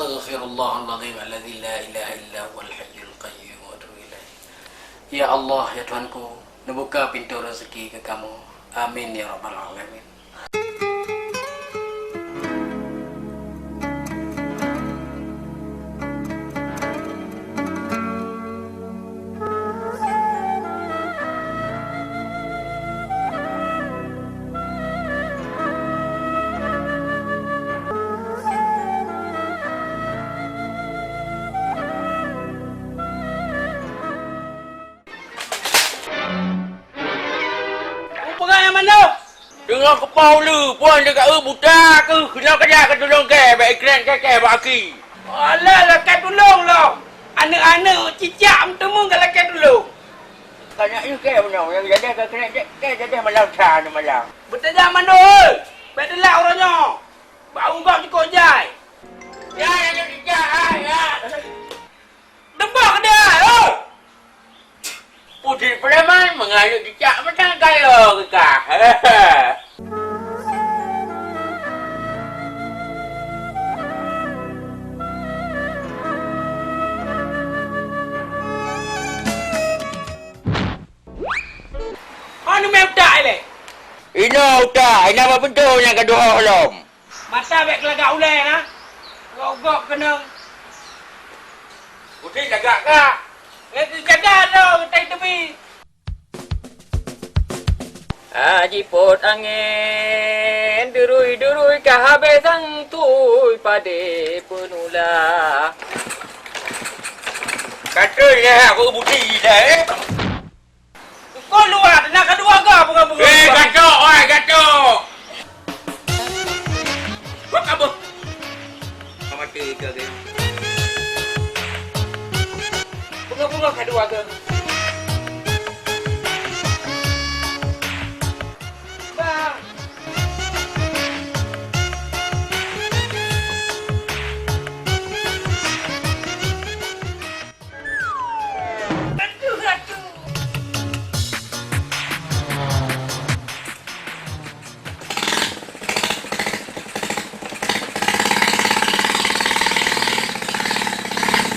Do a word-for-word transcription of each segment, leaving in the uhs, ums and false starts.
Astaghfirullahalazim alladzi la ilaha illa huwal hayyul qayyum wa atubu ilaih. Ya Allah, ya Tuhanku, neubuka pintoe raseuki keu kamoe. Amin ya rabbal alamin. Peugah nyang mandum! Deungoe keupoh uleue, phon teuka eu buta keuh, keunoe keujak keu tulông kèe, bèk ikrek kèe-kèe bak aki. Alah, lakèe tulông lom! Aneuk-aneuk cicak meuteumèe ka lakèe tulông. Ka nyak nyoe kèe bunoe, nyang jadeh ka krek, kèe jadeh malam sa nyoe malam. Beutajak mandum, hei! Bèk teulat uroe nyoe! Bak unggob jikôk jai! Ya, ya, ya, ya, ya, ya. Teumbak keudeh, oh! Putri preman mengalir cicak macam kayo kekah. Anu mé utak ilèe? Inoe utak, inoe bak pintoe nyang ka duhoh lom. Mata bèk keulagak ulèe na. Gok-gok keuneung. Udeh lagak ka. Lagak jaga droe geutai teubi. Jipot angén, durui-durui ka habéh santui padé peunula. Kata lé aku budi dah, eh. Kau luar, nak kedua ga bunga-bunga. Eh, gatok, oi, gatok. Kau kabur. Kau mati ke, ke? Bunga-bunga kedua ga. Bang.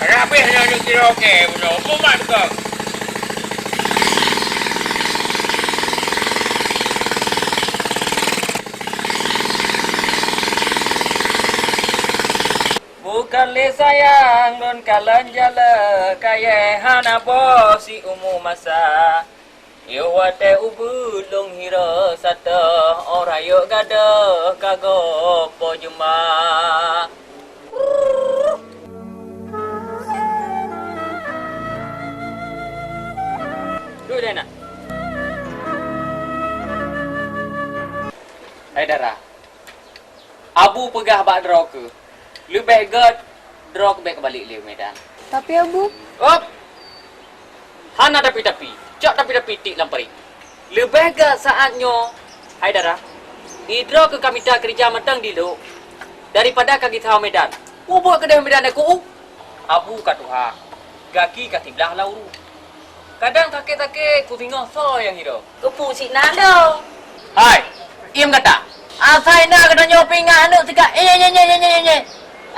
Rabeh nyoe neuk kiro ke bunoe, mumat kong. Bukan lé sayang lôn kalon jaleh, kayèe hana boh siumu masa. Yoh watèe ubeut lôn hiro satoh, ora yok gadôh ka gob po jeumah. Duek deh na. Hai dara. Abu peugah bak droe keuh, leubeh gèt droe keuh bèk balek lé u Medan. Tapi Abu. Op! Hana tapi-tapi, cok tapi-tapi tiek lam parit. Leubeh gèt saat nyoe, hai dara, di droe keuh ka mita keureuja mantong di lhok, daripada ka gisa u Medan. Ubak keudeh Medan aku. Abu ka tuha, gaki ka siblah lam uruek. Kadang sakét-sakét kusingoh soe nyang hireuen. Keupeue sit na lôn? Hai, iem gata! Asai na geutanyoe pih ngon aneuk sika, eh, eh, eh, eh, eh, eh, eh.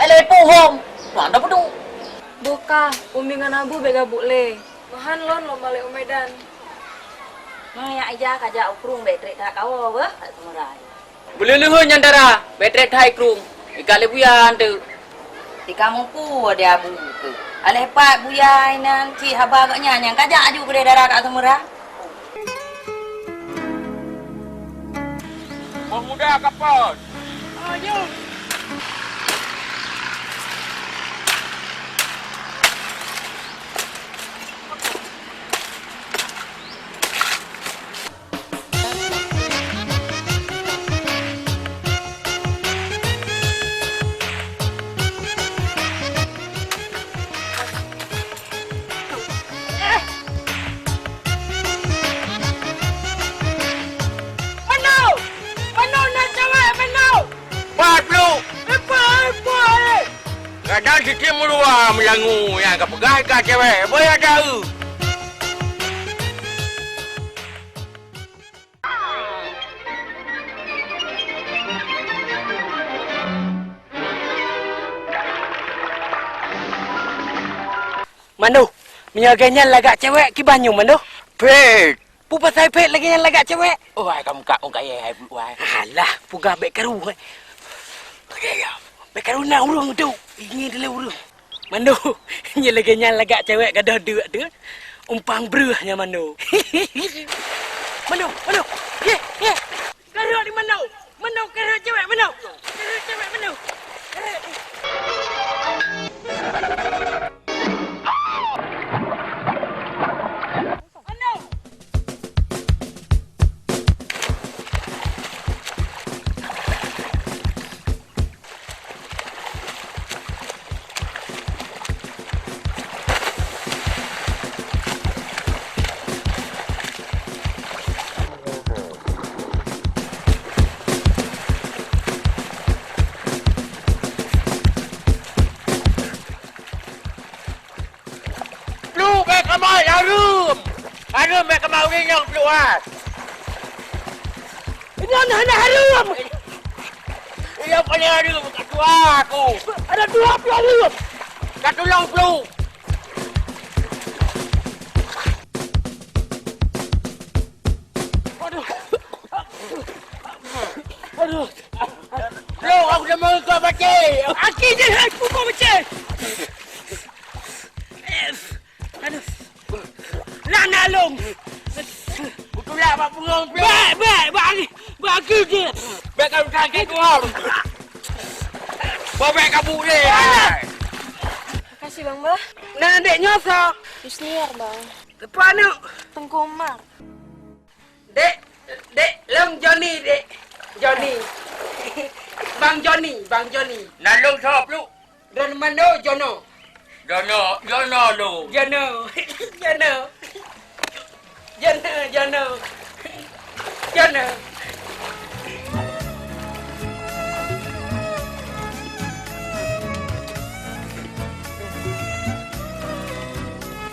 Ai lé puhom, tuan dah peuduek. Boh kah, Umi ngon Abu bèk gabuk lé. Meuhan lôn lôn balek u Medan. Nyoe yak ija ka jak u krueng bèk trép that kawoe beuh, kat Seumeurai. Beuleuh-leuheun nyan dara, bèk trép that i krueng, ikat lé buya han teuk. Tika mupu di abu keuh. Aléh pat buya inan cit haba gobnyan nyang ka jak aju keudeh dara kat Seumeurai. Boh muda kapot. Meunoe! Meunoe na cewek meunoe! Pat pluek! Ipa, ipa, eh! Kadang siti meuluwa meulangu nyang ka peugah ka cewek, boya taeu. Mano, meunyoe lagèe nyan lagak cewek, kiban nyoe, Mano? Phet! Peue pasai phet lagèe nyan lagak cewek? Oh, hai kamu kak, oh, kaya, hai, wahai. Alah, peugah bèk karu, hai. Bèk karu na ureueng tu. Ingin dilèe ureueng. Mano, nyoe lagèe nyan lagak cewek gadoh deuk tu. Umpang breuh nyan Mano. Mano, Mano. Ye, ye. Kareuek di Mano. Mano, kareuek cewek Mano. Kareuek cewek Mano. Kareuek. Mano. Pluek bèk kamai hareuem! Hareuem bèk kamai ureueng nyang pluek, ah! Nyan hana hareuem! Iya paléng hareuem ka tuha aku! Ada dua pluek hareuem! Ka tulông pluek! Aduh! Aduh! Pluek aku dah meukeue pacé! Aki jih hai pukul pacé! Aduh. Lah, nak lom. Beutulak bak pungo pluek. Bèk, bèk, bak aki, bak aki jih. Bèk ka usah sakét tuha. Bah bèk ka buet lé. Makasih, Bang, bah. Nah, dek nyoe soe? Yusniar, Bang. Teupeu aneuk? Teungku Umar. Dek, dek, lôn Joni, dek. Joni. Bang Joni, Bang Joni. Nan lôn soe, Pluek? Droeneuh mandum Jono. Jono, Jono lôn. Jono. Jono. Jono, Jono. Jono.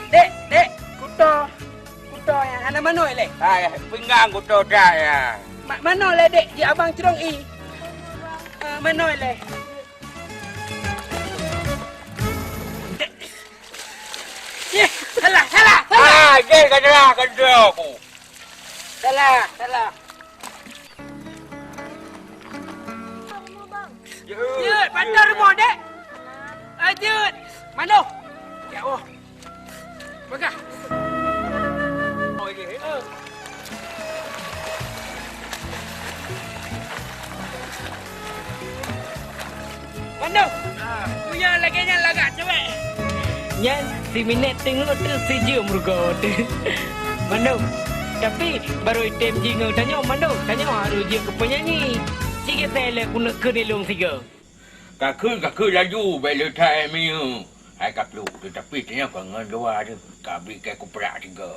Dek, dek, kuto. Kuto nyang hana manoe lé. Ah, pinggang kuto dak ya. Ma-, manoe lé dek, ji abang Cedong i. Ah, manoe lé. Yeh, salah, salah, salah. Ah, je ka salah, ka salah aku. Salah, salah. Jeuet, patar rumoh dek. Ah, jeuet. Manoe. Ya Allah. Peugah. Oh, iya, iya. Mandum. Ah. Meunyoe lagèe nyan lagak cewek. Nyan si Minet teungoh teuh si jeuem rugoe teuh. Mandum. Tapi barô item jih ngon tanyoe mandum. Tanyoe harôh jeuet keu peunyanyi. Cit geseh lé keuneuk keu nilông sigoe. Ka kheun, ka kheun laju, bèk le that miyueb. Hai ka pluek, teutapi tanyoe kon ngon dua teuh, ka bri keu kuprak tiga.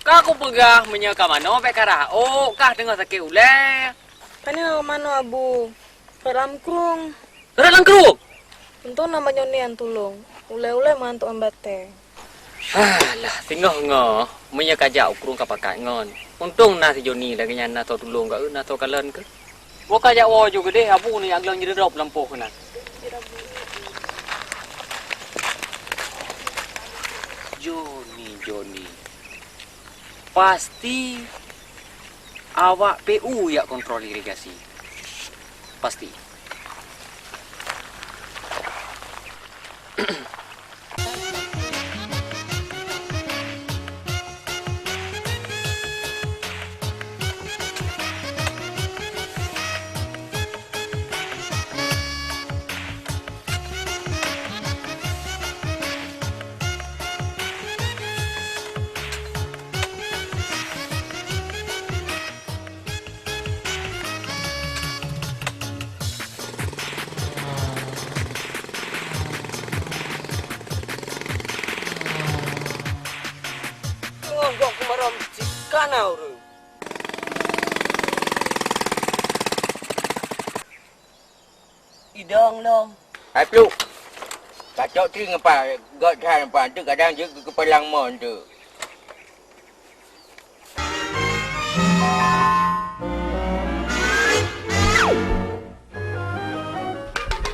Ka kupeugah, meunyoe ka manoe bèk karah ôk, kah teungoh sakét ulèe. Pane manoe, Abu? Rot lam krueng. Rot lam krueng? Untông na banyoe nian tulông. Ulèe-ulèe mantong batèe. Alah, singoh-ngoh, meunyoe ka jak u krueng ka pakat ngon. Untông na si Joni lagèe nyan na soe tulông keu, na soe kalon keu. Boh ka jak woe ju geudeh, Abu neujak glöng jidrob lampôh keunan. Joni, Joni. Pasti awak P U jak kontrol irigasi. Pasti. Hana ureueng. Idong lom. Hai, Pluek. Kacok tring apa göt that apa tu kadang jeuet keu keupalang mon tu.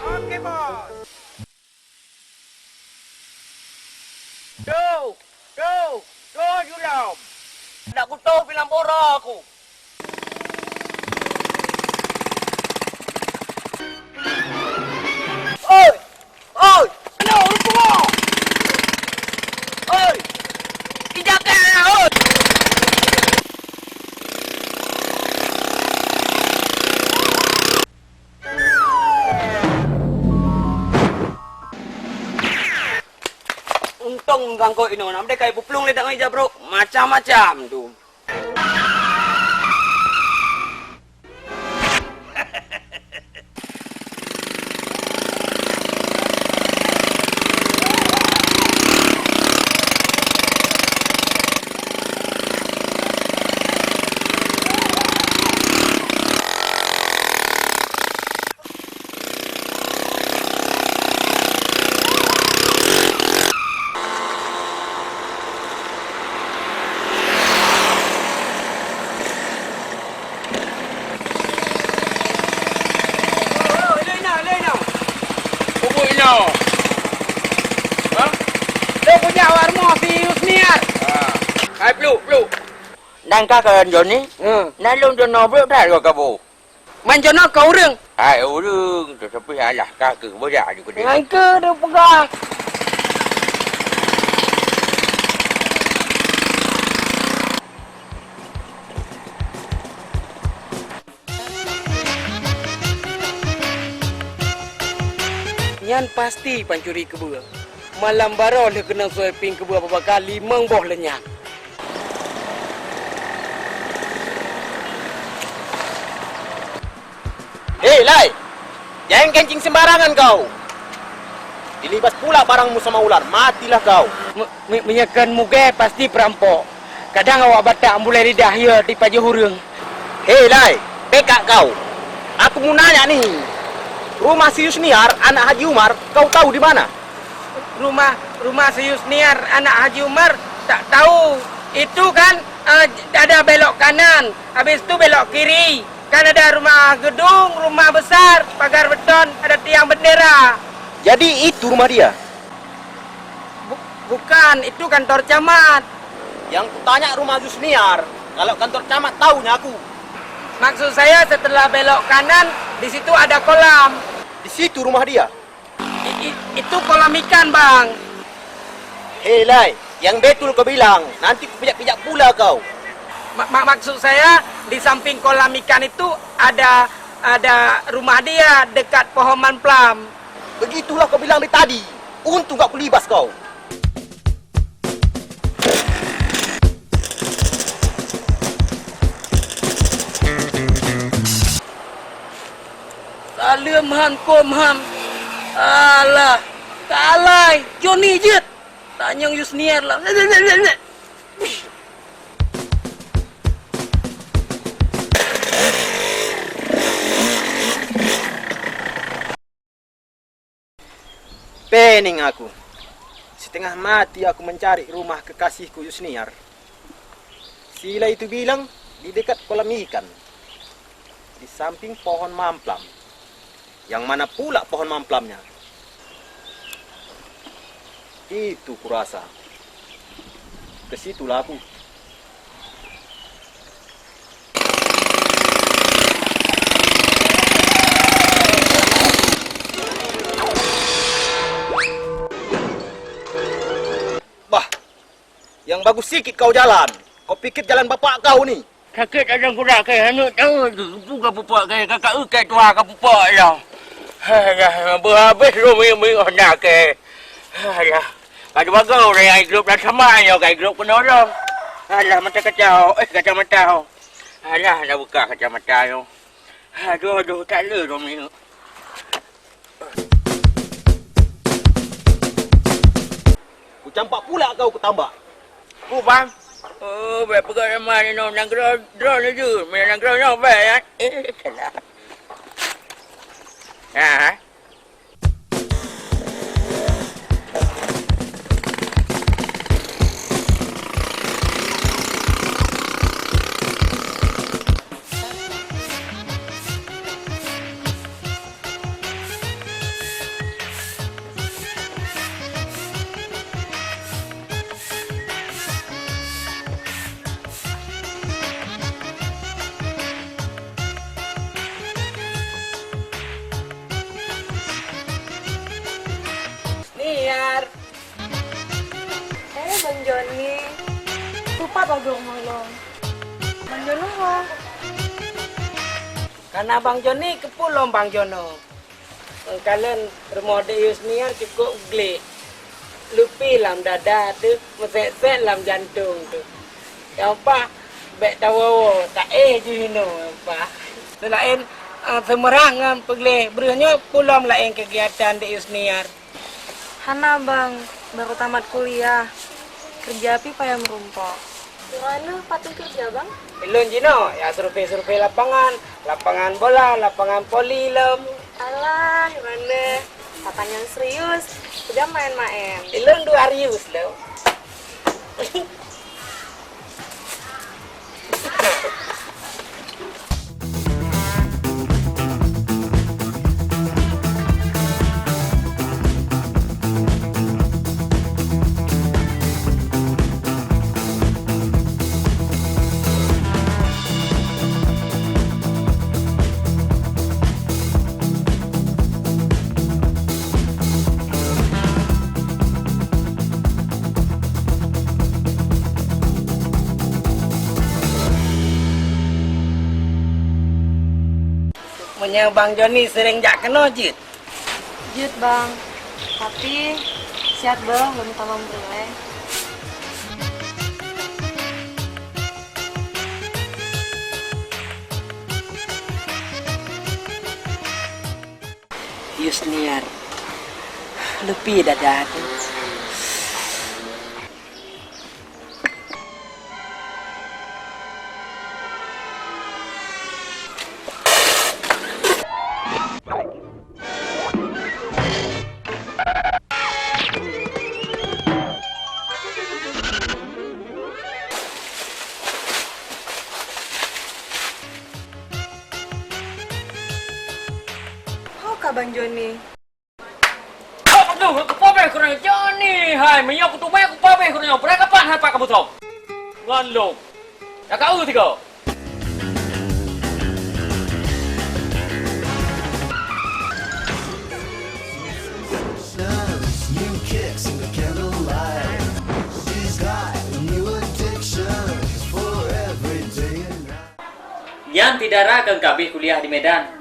Oke, Bos. Tuh, tuh, tuh julom. Dak kutoh pilang bora aku. Oi, oi, kena urut tua. Oi, injakkan, oi. Untông gangkot inoe na meudekai peuplueng lé tangai jabrok macam-macam tu. Ubuk inoe. Ha? Lôn kujak awak rumoh si Yusniar. Ha. Hai, Pluek, Pluek. Nang ka keu Joni? Hmm. Na lôn deungoe brok that lôn kabu. Man jinoe ka ureueng. Hai ureueng, teuseupih alah ka keu beujak ju keudeh. Ngai keu teupeugah. Nyan pasti pancuri keubeue. Malam baroe lheueh keunong soe pieng keubeue babaka limong boh lé nyan. Hei, Lai! Jangan kencing sembarangan kau! Dilibas pula barangmu sama ular, matilah kau! Me-, me-, meunyoe kon mugée, pasti peurampok. Kadang awak Batak bulée lidah, ya, dipajoh ureueng. Hei, Lai! Pekak kau! Aku meunanya ni, rumah si Yusniar, anak Haji Umar, kau tahu di mana? Rumah, rumah si Yusniar, anak Haji Umar, tak tahu. Itu kan, eh, ada belok kanan, habis itu belok kiri. Kan ada rumah gedung, rumah besar, pagar beton, ada tiang bendera. Jadi itu rumah dia? Bu-, bukan, itu kantor camat. Yang kutanya rumah Yusniar, kalau kantor camat tahunya aku. Maksud saya setelah belok kanan, di situ ada kolam. Di situ rumah dia? I-, i-, itu kolam ikan, Bang. Hei, Lai, yang betul kau bilang, nanti kupijak-pijak pula kau. Ma-, ma-, maksud saya, di samping kolam ikan itu ada, ada rumah dia dekat pohon mamplam. Begitulah kau bilang dari tadi. Untung gak kulibas kau. Saleuem han, kôm han. Alah, ka alai, Joni jeuet. Tanyong Yusniar lah. Pening aku. Setengah mati aku mencari rumah kekasihku Yusniar. Si Lai itu bilang di dekat kolam ikan, di samping pohon mamplam. Yang mana pula pohon mamplamnya? Itu kurasa. Ke situlah aku. Bah, yang bagus sikit kau jalan. Kau pikir jalan bapak kau ni. Sakét lam kuda kèe, aneuk tahu tu, peue ka peubuet kèe, ka, ka eu kèe tuha ka peubuet lom. Alah, beuhabéh lom minyeuk-minyeuk honda kèe. Alah, ka dua goe ureueng nyang igrôp lam saman nyoe ka igrôp keunoe lom. Alah, mata kacau, eh, kacamata. Alah, na buka kacamata nyoe. Aduh, aduh, tak le lom minyeuk. Kucampak pula kau keu tambak. Peue, Bang? Oh, bèk peugah ramah nyoe nanggroe droeneuh jeuet. Meunyoe nanggroe nyoe bèk, ya. Eh, salah. Ha. Niar. Eh, Bang Joni. Tupat lagèe rumoh lôn. Bang Joni ho? Kana Bang Joni keupeue lom Bang Jono. Kalon rumoh Dek Yusniar cukôp glék. Lupi lam dada teuh, meusét-sét lam jantông teuh. Nyang paih bèk tawoe-woe, taéh jih inoe nyang paih. Seulaén, eh, seumeurang ngon peugleh breuh nyoe, peue lom laén keugiatan Dek Yusniar? Hana, Bang. Baru tamat kuliah. Keureuja pih payah meurumpok. Droeneuh pat keureuja, Bang? Ulôn jinoe, ya, survei-survei lapangan, lapangan bola, lapangan voli lom. Alah, droeneuh. Pat nyang serius, peue maén-maén. Ulôn dua rius lom. Meunyoe Bang Joni seuréng jak keunoe jeuet? Jeuet, Bang. Tapi, siat beuh lôn tamong peureulèe. Yusniar, lupi dada teuh. Ho ka Bang Joni? Aduh, kupabeh keunoe Joni. Hai, meunyoe kutubeh kupabeh keunoe. Beurangkapan hai pat kabeutông. Ngon lôn. Dak ka eu tiga. New kicks in the candlelight. She's got a new addiction for every day and night. Nyan ti dara keu kabeh kuliah di Medan.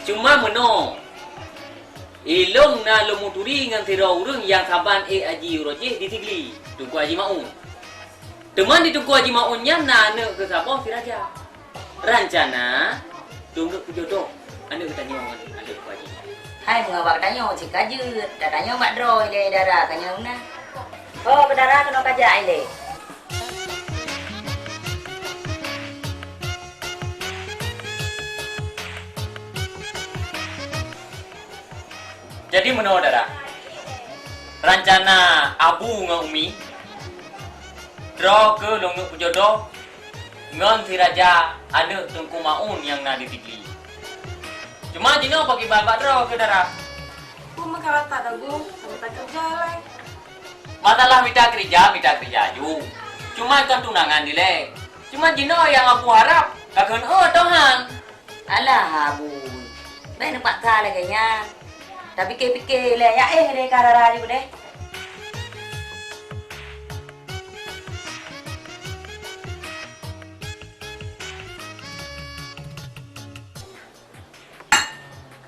Cuma meunoe, ilôn na lôn meuturi ngon sidroe ureueng nyang saban ék haji uroe jih di Sigli, Teungku Haji Maun. Teuma di Teungku Haji Maun nyan na aneuk keu saboh si raja. Rancana, Teungku peujodoh aneuk geutanyoe ngon aneuk Teungku Haji. Hai, meunyoe bak tanyoe cit ka jeuet, tanyoe bak droe ilèe dara tanyoe na. Oh, keu dara keunoe ka jak ilèe. Jadi meunoe dara, rancana Abu ngon Umi, droe keuh lôn neuk peujodoh ngon si raja aneuk Teungku Maun nyang na di Sigli. Cuma jinoe pakriban bak droe keuh dara? Peue meukarat that Abu, ka mita keureuja lé. Masalah mita keureuja, mita keureuja ju. Cuma kon tunangan dilèe. Cuma jinoe nyang Abu harab, ka kheun eu atau han. Alah Abu, bèk neupaksa lagèe nyan. Tapike-pike lé, ya éh lé ka rara ju deh.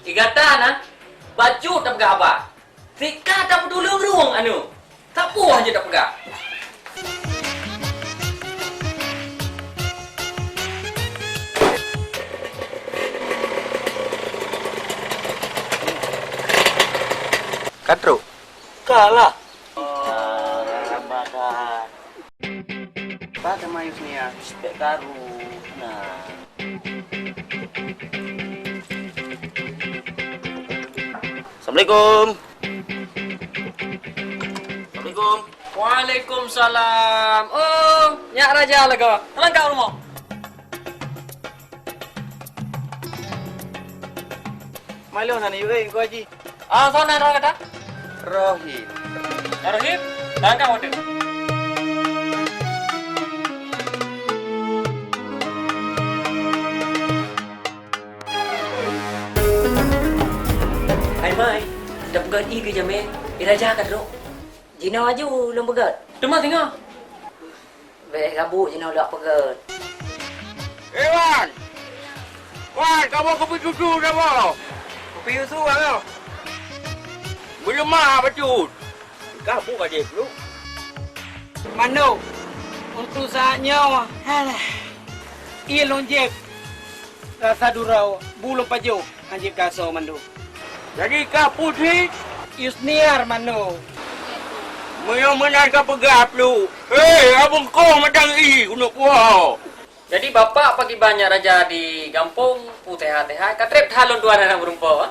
Di gata na, bacut tapeugah haba. Sika tapeutuleueng rueng aneuk. Sapeue hana tapeugah. Ka trok? Ka lah. Oh, lambat dah. Bah, teuma Yusnia, bèk karu. Nah. Assalamualaikum. Assalamualaikum. Waalaikumsalam. Oh, nyak raja lagoe. Teulang ka u rumoh. Malu na yue, eh, Teungku Haji. Ah, soe nan droe gata? Rohim. Rohim, teulang ka u ateueh. Hai mai, tapeugöt ie keu jamé, ie raja ka trok. Jinoe aju lôn peugöt. Teuma singoh. Bèk gabuk jinoe lôn peugöt. Eh, Wan! Wan, kamoe kupi susu saboh! Kupi susu, Abang? Meuleumah bacut! Gabuk aja dulu. Mano, untuk saat nyoe, alah, ie lôn jieb rasa dura, bu lôn pajoh, hanjeuet ka asoe mandum. Jadi ka puih? Yusniar mano. Meunyoe meunan ka peugah pluek. Hei, abang kong matang ie keuneuk puwoe. Jadi bapak pakiban nyak raja di gampông, peue seuhat-seuhat, ka trép that lôn tuan aneuk meureumpok, ah?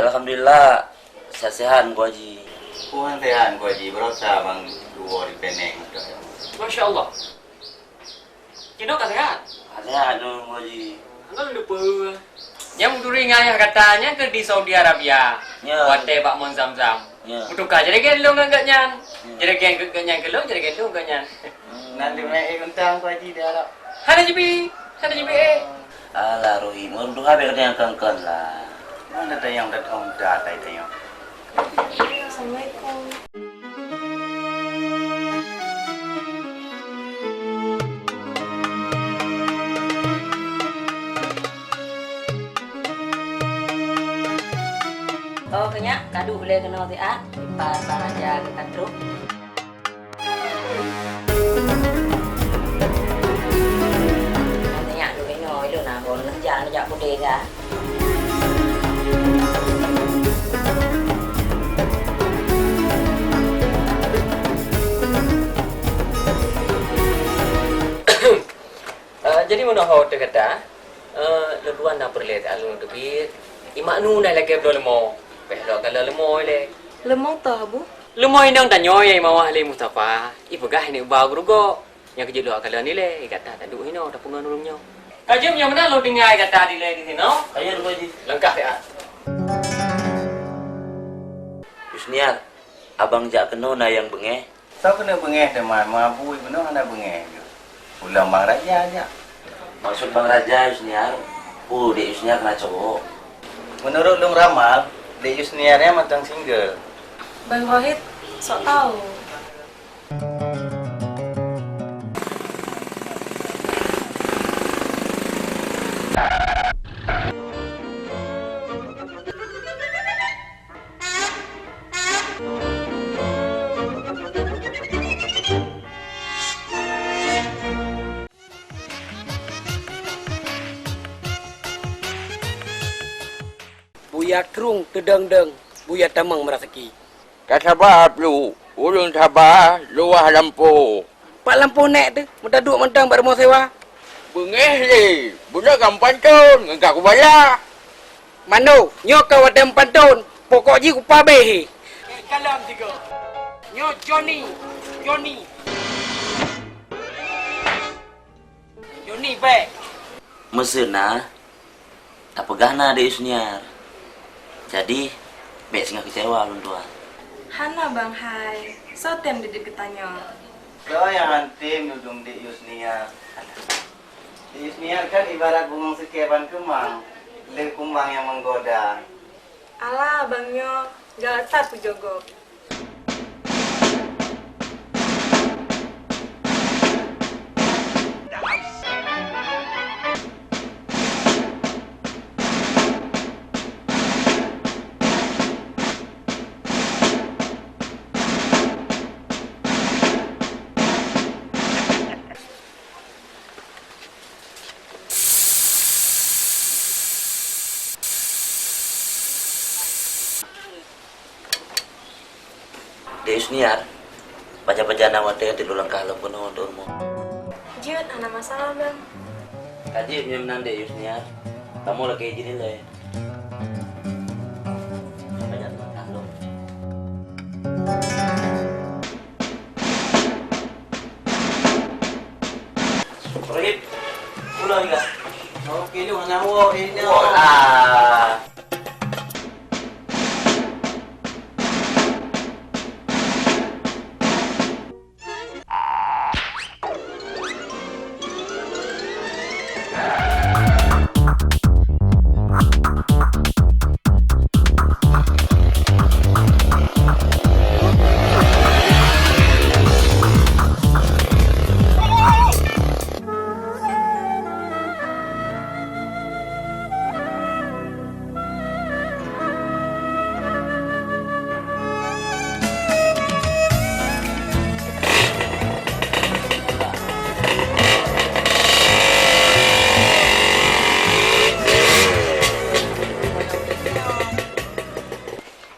Alhamdulillah, sehat-sehat Teungku Haji. Tuan sehat Teungku Haji, barosa bang tuwoe di Peneng. Masya Allah. Cinoe ka sehat? Ka sehat Teungku Haji. Hana lupa. Nyang meuturi ngon ayah gata nyan keuh di Saudi Arabia. Ya. Watèe bak mon Zam-Zam. Ya. Meutuka juregen lôn ngon gobnyan. Ya. Juregen gobnyan keu lôn, juregen lôn gobnyan. Hmm. Nan di Mei Untang Teungku Haji di Arab. Hana jibi, hana jibi, eh. Alah, Rohim, ureueng tuha bèk tanyong kon-kon lah. Mana tanyong, tanyong, tanyong. Assalamualaikum. Oh, keu nyak, ka duek lé keunoe siat, dipat bang raja geuh ka trok. Nyan nyak duek inoe, ilôn na kon neujak, neujak putéh ka. Eh, jadi meunoe ho teuh gata, eh, lôn tuan na peureulèe alun teubiet. Imak nu na lagèe bloe leumo. Pèh lok kalon leumo ilèe. Leumo toh, Abu? Leumo inong tanyoe nyang imawah lé Mustafa. Ipeugah ineuk ba geurugoe. Nyang keujeuet lok kalon ilèe, gata taduek inoe tapeungon ureueng nyoe. Ka jeuem nyang meunan lôn tinggai gata dilèe di sinoe. Ayo, Teungku Haji. Langkah siat. Yusniar, abang jak keunoe na nyang beungèh. Soe keuneuk beungèh teuma, meubui bunoe hana beungèh geuh. Ulôn Bang Raja jak. Maksud Bang Raja Yusniar, peue Dek Yusniar keuneuk cowok? Meunurot lôn ramal, Dek Yusniar nyan mantong single. Bang Rohit, sok tau. Buya krueng teudong-dong, buya tamong meurasaki. Ka saba pluek, ulôn saba luwah lampôh. Pat lampôh nèk teuh, meutaduek mantong bak rumoh sewa. Beungèh lé, beuna ka meupanton, ngon ka kubala. Mano, nyoe ka watèe meupanton, pokok jih kupabéh. Kalon tiga. Nyoe Joni, Joni. Joni bèk. Meuseu na, tapeugah na Dek Yusniar. Jadi, bèk singoh keucewa ulôn tuan. Hana, Bang, hai. Soe tem deudeuk geutanyoe? Soe nyang han tem dudong Dek Yusniar? Dek Yusniar kan ibarat bungong seukée ban keumang, le kumbang nyang menggoda. Alah, abang nyoe galak that pujoe gob. Dek Yusniar, pajan-pajan na watée teuk lôn langkah lom keunoe untuk rumoh. Jeuet, hana masalah, Bang. Ka jeuet nyoe meunan Dek Yusniar. Kamoe lakèe jih nilai. Banyak teuma kandong. Rohit, pulang juga. Oke, lu hana wo ini. Wala.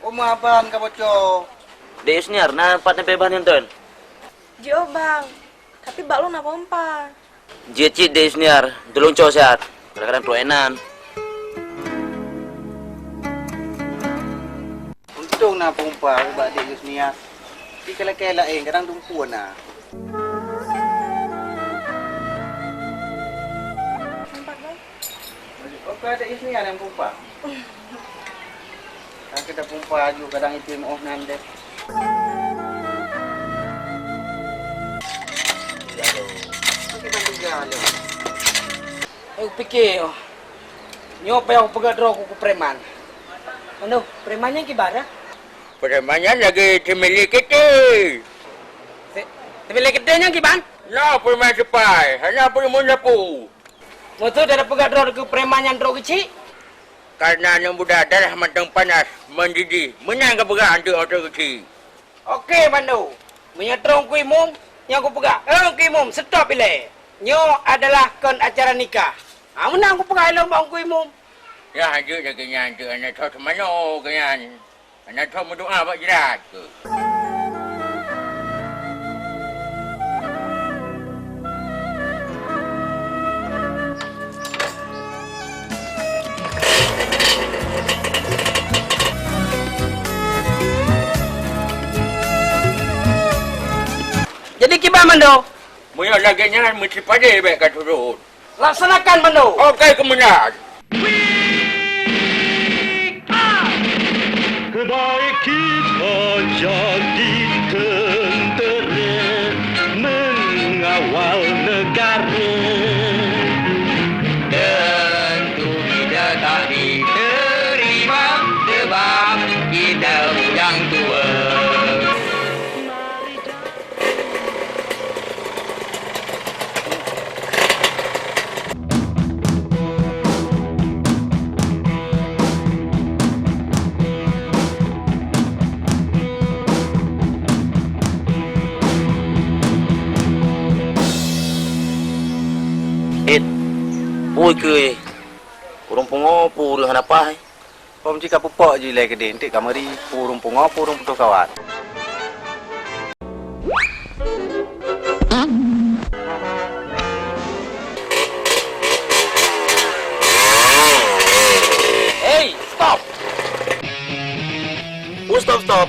Uma ban ka boco. Dek Yusniar, na pat neupée bahan nyan, Ton? Jiôh, Bang. Tapi bak lôn na pompa. Jeuet cit Dek Yusniar, tulông cok siat. Kadang-kadang trok inan. Untông na pompa bak Dek Yusniar. Di kala-kala laén kadang dumpeue na. Pompa, Bang. Oke, Dek Yusniar nyang pompa. Kan kita pompa aju kadang itu yang oh nan deh. Eh, pikir, oh. Nyoe payah peugah droe ku keu preman. Aduh, preman nyan kiban, ah? Preman nyan lagi teumili kité. Te-, teumili kité nyan kiban? Nyoe preman sipai, hana peue meunapu. Meuseu tapeugah droe keu preman nyang trok keuchik? Kareuna aneuk muda darah mantong panas, mendidih, meunan geupeugah anteuk-anteuk keuchik. Oke, Mando. Meunyoe trok Teungku Imum, nyoe kupeugah, "Eh, Teungku Imum, seutop ilée! Nyoe adalah kon acara nikah." Ha, meunan kupeugah ilôn bak Teungku Imum. Nyan anteuk lagèe nyan, anteuk aneuk tho teumanoe keu nyan. Hana tho meudoa bak jrat keuh. Jadi kiban Mando? Meunyoe lagèe nyan meusipadé bèk ka turot. Laksanakan Mando. Oke, keumeunang. Keubaik kita jadi tentera mengawal negara. Tentu kita tak diterima sebab kita orang tua. It, pui keu ureueng pungo, pui ureueng hana paih. Pom cit ka pupok jih ilèe keudeh, enteuk ka meuri, pui ureueng pungo, pui ureueng putôh kawat. Hei, stop! Ui, stop, stop!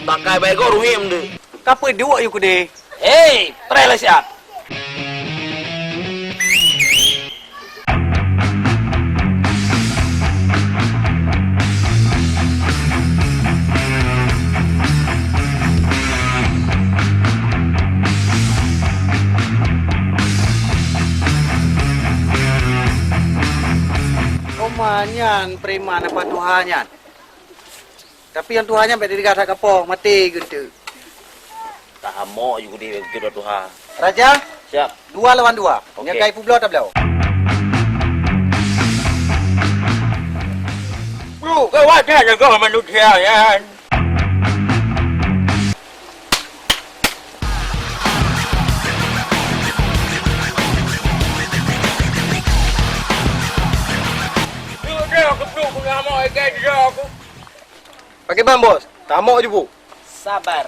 Takai bagoe ruhem deuh. Ka peuduek yue keudeh. Hei, preh lé siat! Oma nyan preman apa tuha nyan? Tapi nyang tuha nyan bèk teudeungoe that kapoe, maté geunteuk. Tahamok ju geudeh begitu tuha. Raja, siap. Dua lawan dua. Oke. Nyoe kai peubloe tabloe. Bro, kau wajar jaga manusia, ya. Pakriban, Bos? Tamok ju, Bu. Sabar.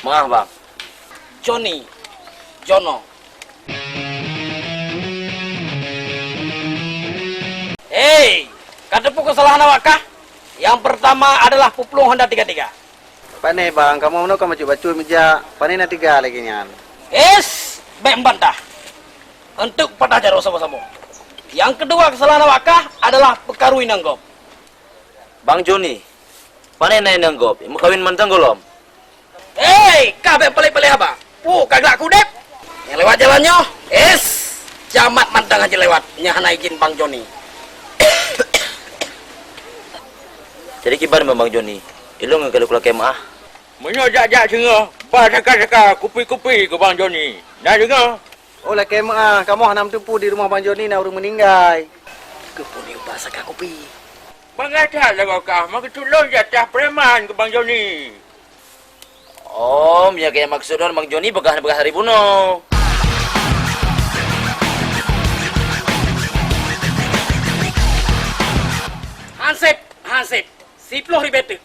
Maaf, Bang. Joni, Jono. Hei, ka teupeu keusalahan awak kah? Nyang peurtama adalah peuplueng honda tiga tiga. Pane bang, kamoe meunoe ka bacut-bacut meujak, pane na tiga lagèe nyan. Hes, bèk meubantah. Eunteuk patah jaroe saboh-saboh. Nyang keudua keusalahan awak kah adalah peukaru inong gob. Bang Joni, pane na inong gob, meukawen mantong gohlom. Hei, ka bèk palèh-palèh haba. Puh, ka glak kudép. Nyang lewat jalan nyoe, es, camat mantong hana lewat. Nyan hana izin Bang Joni. Jadi kiban Bang Joni, ilôn ngon keu lakèe meu'ah. Meunyoe jak-jak singoh, ba saka-saka kupi-kupi keu Bang Joni. Na deungö? Oh, lakèe meu'ah, kamoe hana meuteupeu di rumoh Bang Joni na ureueng meuninggai. Keupeue ba saka kupi? Bangai that lagoe kah, meukeusut lôn jatah preman keu Bang Joni. Oh, meunyoe keu maksud lôn Bang Joni peugah-peugah hari bunoe. Hansip, hansip. Siploh ribèe teuk.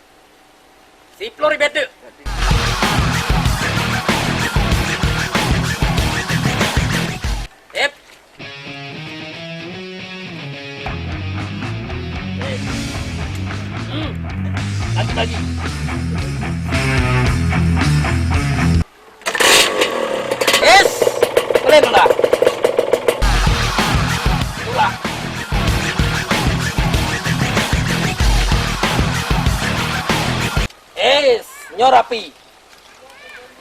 Siploh ribèe teuk. Ep. Hmm. Lagi, lagi. Yes! Boleh tu dah. Itulah. Yes, nyoe rapi.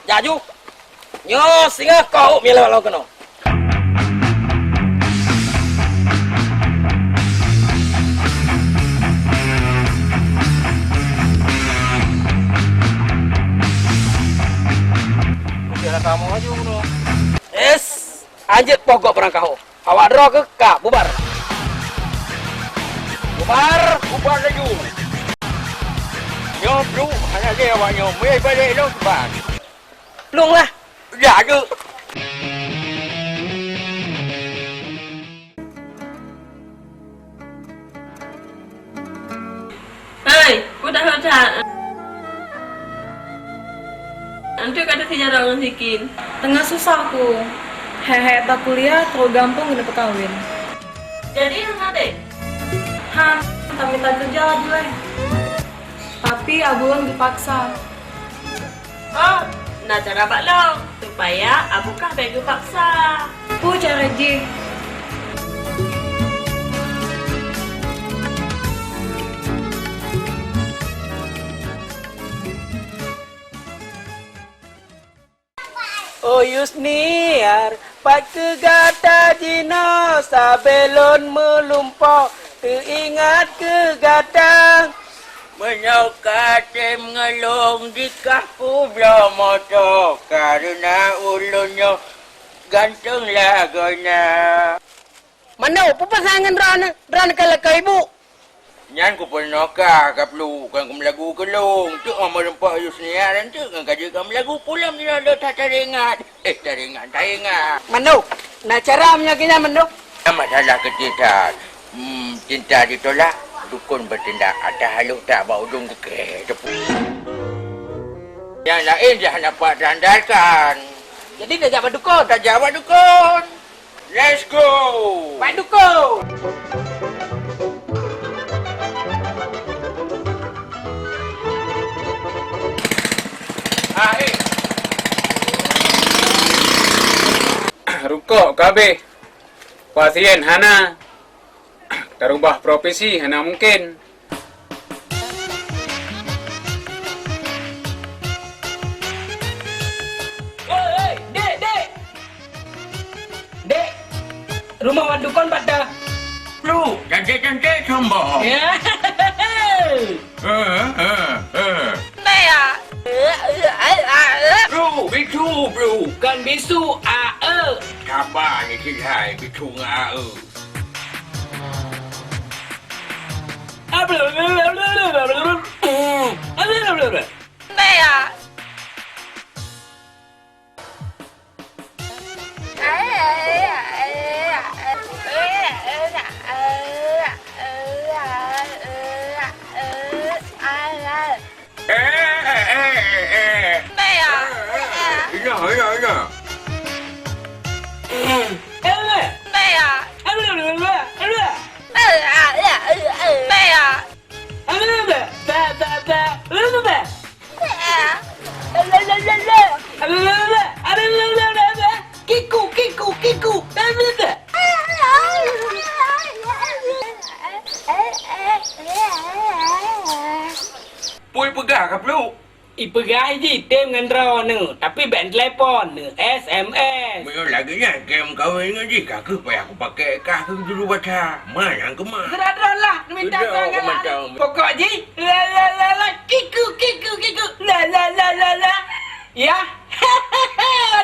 Jaju. Nyoe singoh kau mie lewat lawan keunoe. Udah kamu aja udah. Es, anjir pokok barang kau. Awak droe keuh ka bubar. Bubar. Bubar laju. Nyoe bro, hana lé awak nyoe. Meubalek lom bubar. Plueng lah. Ya ke? Hei, peue dah that? Antu kata si Jarang ngon si Kin. Teungoh susah ku. Hai-hai takuliah, trok gampông keuneuk peukawen. Jadi hana deh? Han, tamita keureuja dilèe. Tapi abon geupaksa. Oh, na cara bak lôn, supaya abu kah bèk geupaksa. Peue cara jih? Oh Yusniar, pat keu gata jinoe sabe lôn meulumpoe, teuingat keu gata. Meunyoe ka tem ngeulong di kah kubloe moto, kareuna ulôn nyoe ganteng lagoena. Mano, peue pasai ngon droeneuh, droeneuh ka lakèe ibu? Nyan kupeunoe ka, ka plu, kan kumeulagu keu lôn. Teuk ngon meureumpok Yusniar, teuk ngon ka jeuet ka meulagu pulang nyoe lôn that taringat. Eh, taringat, taringat. Mano, na cara meunyoe keu nyan, Mano? Nyan masalah keucintaan. Hmm, cinta ditolak, dukon bertindak. Adak halôh that bak ujông geukeh teupeu. Nyang laén dah nampak terandalkan. Jadi tajak bak dukon? Tajak bak dukon. Let's go! Bak dukon! Ah, eh. Rukok ka habéh. Pasien hana. Tarubah profesi hana mungken. Oi, oi, dek, dek! Dek, rumoh wan dukon pat ta? Lu, cantik-cantik sombong. Ya. Eh, eh, eh. Lu, bisu, Lu. Kan bisu, a, e. Sabar ni, Cik Hai, bisu ngon a, e. Eh, eh, eh, eh, eh. Ina, ina, ina. Kiku, kiku, kiku. Peue peugah ka pluek? Ipeugah jih tem ngon droeneuh, tapi bèk neuteulepon, neu-S M S. Meunyoe lagèe nyan tem kawén ngon jih, ka kheueh payah kupakè, ka kheueh juru baca. Ma nyang keumah. Seurat droe lah, neumita Udah, sangat. Pokok jih, la, la, la, la, kiku, kiku, kiku, la, la, la, la, la. Ya.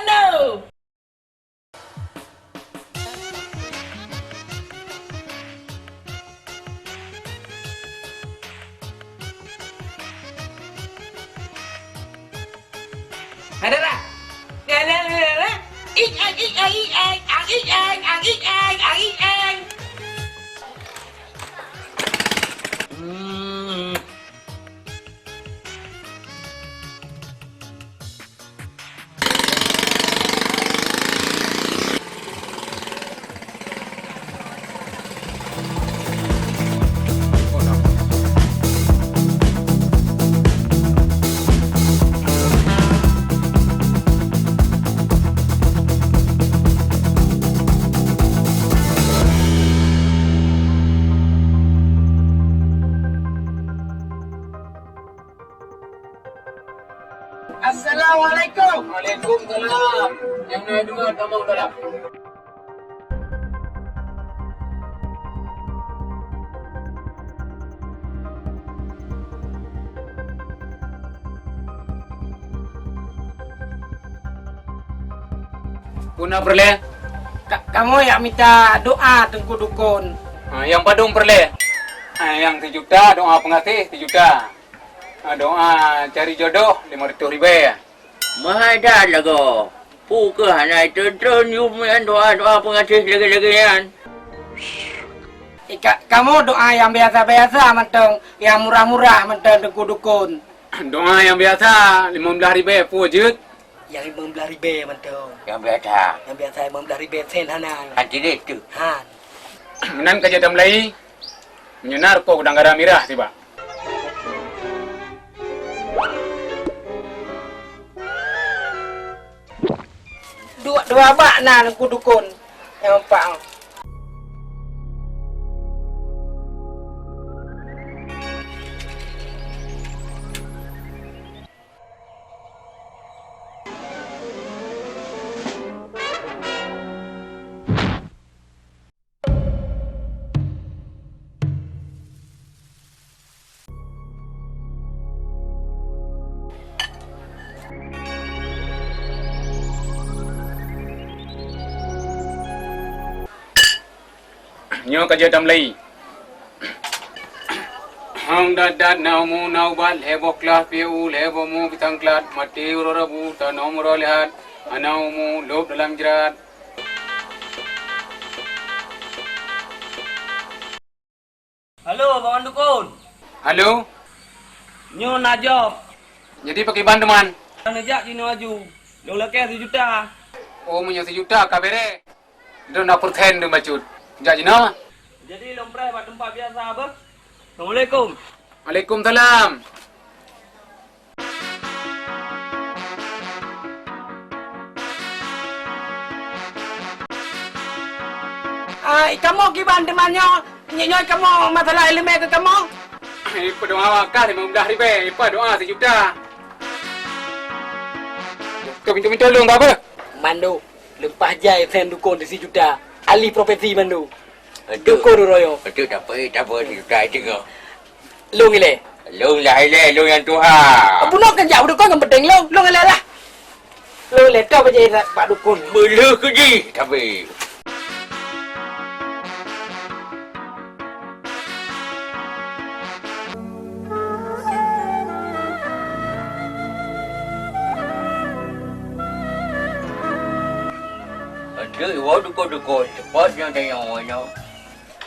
No. Ada tak? Ih, ai, ih, ai, ih, ai, ai, ih, ai, ai, ih, ai, ai, ih, ai. Hmm. Assalamualaikum. Waalaikumsalam. Nyang na dua tamong dalam. Peue na peureulèe? Ka-, kamoe jak mita doa Teungku Dukon. Ah, nyang padum peureulèe? Ah, nyang sijuta, doa peungaséh sijuta. Ah, doa cari jodoh limong reutôh ribèe. Meuhai that lagoe. Peue keuh hana itreun-treun yum nyan doa-doa peungaséh lagèe-lagèe nyan? Eh, ka-, kamoe doa nyang biasa-biasa mantong, nyang murah-murah mantong Teungku Dukon. Doa nyang biasa, limong blaih ribèe peue jeuet? Nyang limong blaih ribèe mantong. Nyang biasa. Nyang biasa limong blaih ribèe sen hana. Han tideh tu. Han. Meunan ka jeuet tamulai. Meunyoe na rukok udang garam mirah sibak. Dua, dua bak na Teungku Dukon. Nyang empat. Nyoe ka jeuet tamulai. Hang dat-dat na umu na ubat, lhèe boh klah pieu, lhèe boh mu pisang klat, maté uroe Rabu, tanom uroe Leuhat, hana umu lôb dalam jrat. Halo, Abang Dukon. Halo. Nyoe na job. Jadi pakriban teuma? Neujak jinoe aju. Lôn lakèe sijuta. Oh, meunyoe sijuta ka bèrèh. Droeneuh na peureusén deuh bacut. Jak jinoe. Jadi lôn preh bak teumpat biasa beuh. Assalamualaikum. Waalaikumsalam. Ah, kamoe kiban teuma nyoe? Nyoe, nyoe kamoe masalah ileumèe keu kamoe? Ipeue doa wakah limong blaih ribèe, ipeue doa sijuta. Pintoe-pintoe lôn ka beuh? Mandum. Leupah jai sen dukon di sijuta, alih profesi mandum. Aduh. Dukon uroe nyoe. Aduh, tak apa, eh, tak apa, sijuta itu kau. Lôn ilèe. Lôn dah ilèe, lôn nyang tuha. Bunoe kan jak dukon nyang penting lôn, lôn ilèe lah. Lôn ilèe, toh bajèe bak dukon. Beuleuh keu jih, tapi. Aduh, iwoe dukon-dukon, seupôt nyang tanyong nyoe.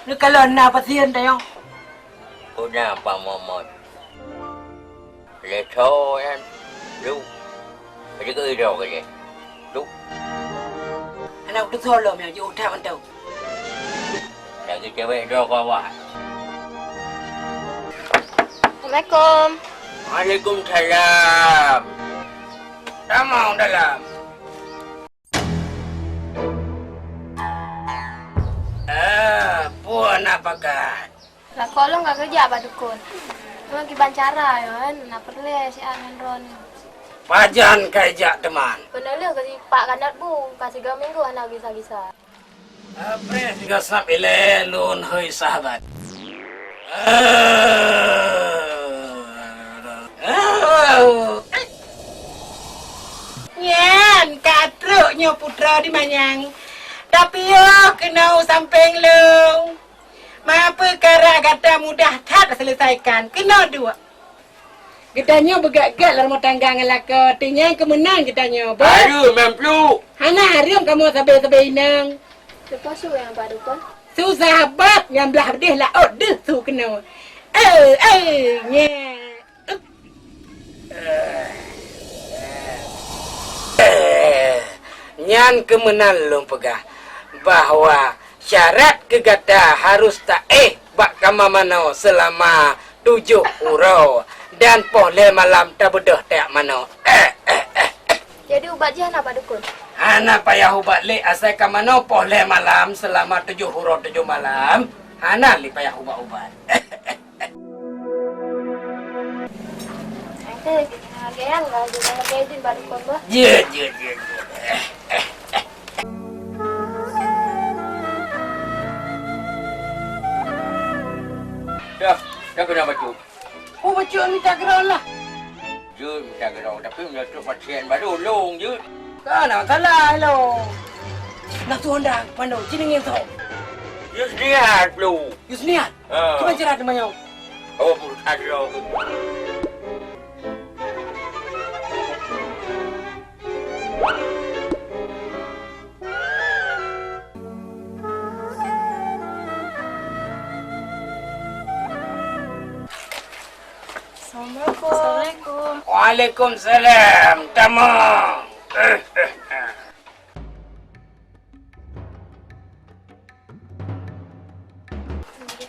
Neukalon na pasien tanyong. Peue na Pak Muhammad? Lé tho nyan. Lu. Jadi keu idong ke jih. Lu. Aneuk teusolom nyang jiôh that mantong. Lagi cewek droe kawan. Assalamualaikum. Waalaikumsalam. Tamong dalam. Eh, peue na pakat? Lakoe lôn ka geujak bak dukon. Cuma kiban cara nyoe, na peureulèe siat ngon droeneuh. Pajan ka ijak teuma? Peunaléh keu sipak kandat bu, ka sigoe minggu hana gisa-gisa. Preh sigoe sab ilèe lôn hôi sahabat. Nyan ka trok nyoe putroe di manyang. Tapiôh keunoe u sampéng lôn. Ma peukara gata mudah that seuleusaikan. Keunoe duek. Geutanyoe beugét-gét lam rumoh tangga ngon lakoe, teungoh nyang keumeunan geutanyoe, beuh. Aduh, Memplu. Hana hareuem kamoe sabe-sabe inong. Leupah su nyang bak dukon. Su sahabat nyang blah beudeh laôt deuh su keunoe. Eh, eh, nyeh. Eh, nyan keumeunan lôn peugah bahwa syarat keu gata harôh taéh bak kama manoe seulama tujoh uroe dan poh lhèe malam tabeudôh tajak manoe. Eh, eh, eh, eh. Jadi ubat jih hana bak dukon? Hana payah ubat lé, asai ka manoe poh lhèe malam seulama tujoh uroe tujoh malam, hana lé payah ubat-ubat. Jeuet, jeuet, jeuet, jeuet. Dah, dah keunan bacut. Oh, bacut mita keudroe lah. Jeuet mita keudroe, tapi meunyoe trok pasien baru lôn jeuet. Ka na masalah lôn. Nafeusu anda, Pandu, ci neungieng soe? Yusniat, Blu. Yusniat? Ha. Kiban cara teumanyong? Oh, peurusan droe. Assalamualaikum. Assalamualaikum. Waalaikumsalam. Tamong.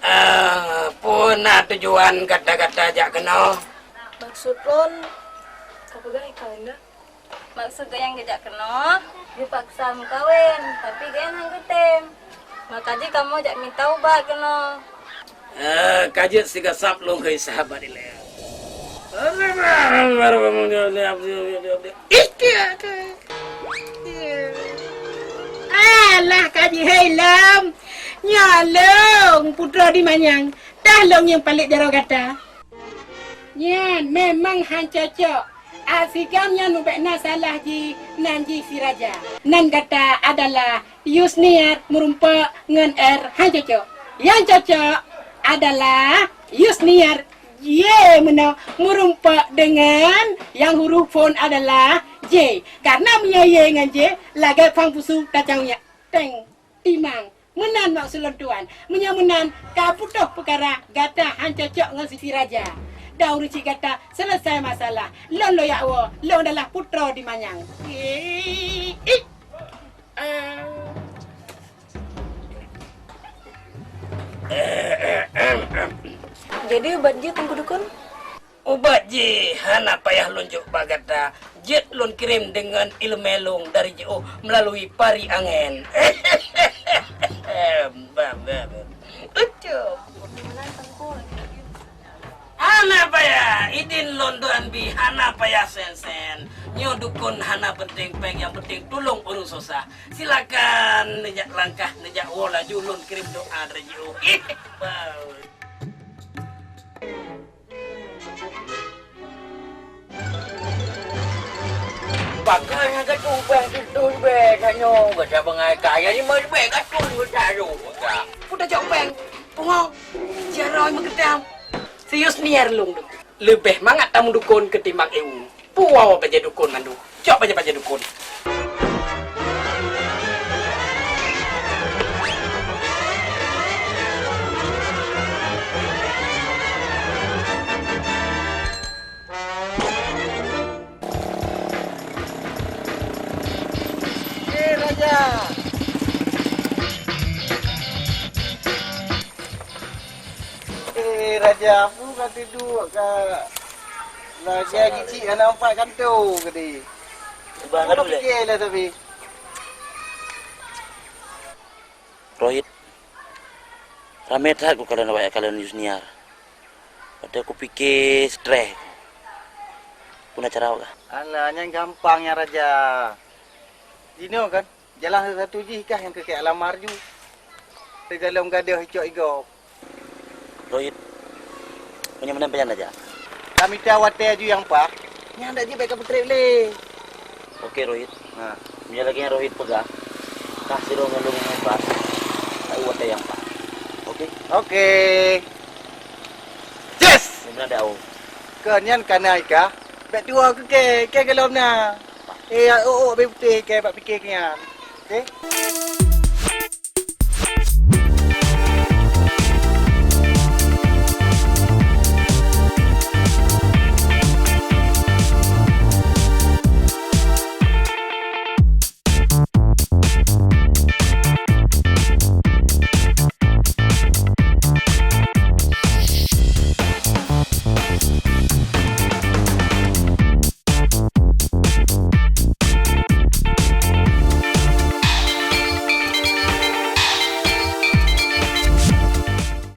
Eh, peue na tujuan gata-gata jak keunoe? Maksud lôn, ka peugah ikalenda. Maksud gobnyan geujak keunoe, geupaksa meukawen, tapi gobnyan hana geutem. Maka jih kamoe jak mita ubat keunoe. Eh, ka jeuet sigasab lôn hei sahabat ilèe. Alah, ka jihei lom. Nyoe lôn, putroe di manyang. Tah lôn nyang palek jaroe gata. Nyan memang han cocok. Asigam nyan ubek na salah jih, nan jih si raja. Nan gata adalah Yusniat meurumpok ngon R, han cocok. Nyang cocok adalah Yusniat Y meunoe meurumpok dengan nyang huruf phon adalah J. Karena meunyoe Y ngon J, lagèe pang pusu tacang minyeuk. Teng, timang. Meunan maksud lôn tuan. Meunyoe meunan, ka putôh peukara gata han cocok ngon Siti Raja. Dan ureueng chik gata seuleusai masalah. Lôn loyak woe, lôn adalah putroe di manyang. Ih, ih. Ah. Jadi ubat jih Teungku Dukon? Ubat jih hana payah lôn jok bak gata, jeuet lôn kirém deungon ileumèe lôn dari jiôh meulalui pari angén. Bah, bah, bah. Ucup. Hana payah, idin lôn tuan bi, hana payah sen-sen. Nyoe dukon hana peunteng péng, nyang peunteng tulông ureueng susah. Silakan neujak langkah, neujak woe laju, lôn kirém doa dari jiôh. Bah. Pakon nyang ka tubang tutoe leubeh tanyoe, gata bangai kaya lima leubeh ka tun gata tu. Peue tajak ubeng, pungo, jaroe meukeudam. Serius niat lôn tu. Leubeh mangat tameudukon keutimbang ilmu. Puwoe bajèe dukon mandum. Cok bajèe-bajèe dukon. Eh, Raja! Eh, Raja, peue ka tidu ka? Lagèe geuchik hana empat kanto geude. Ubah kadu lé. Pikir lah tapi. Rohit, ramé that kukalon awak kalon Yusniar. Watèe kupike stres. Peue na cara awak kah? Alah, nyan gampang nyan, Raja. Jinoe kan, jalan satu-satu jih kah nyang keu kèe alam marju. Teugalom gadoh icok igop. Rohit, meunyoe meunan pajan tajak? Tamita watèe aju nyang paih, nyan dak jeuet bèk kapeutrép lé. Oke, Rohit. Ha. Meunyoe lagèe nyang Rohit peugah, kah sidroe ngon lôn nyang paih, taeu watèe nyang paih. Oke? Oke. Yes! Meunan dak, oh. Kon nyan kana ika, bèk tuwoe keu kèe, kèe golom na. Eh, ya, oh, oh, bèk putéh kèe bak pike keu nyan. Oke?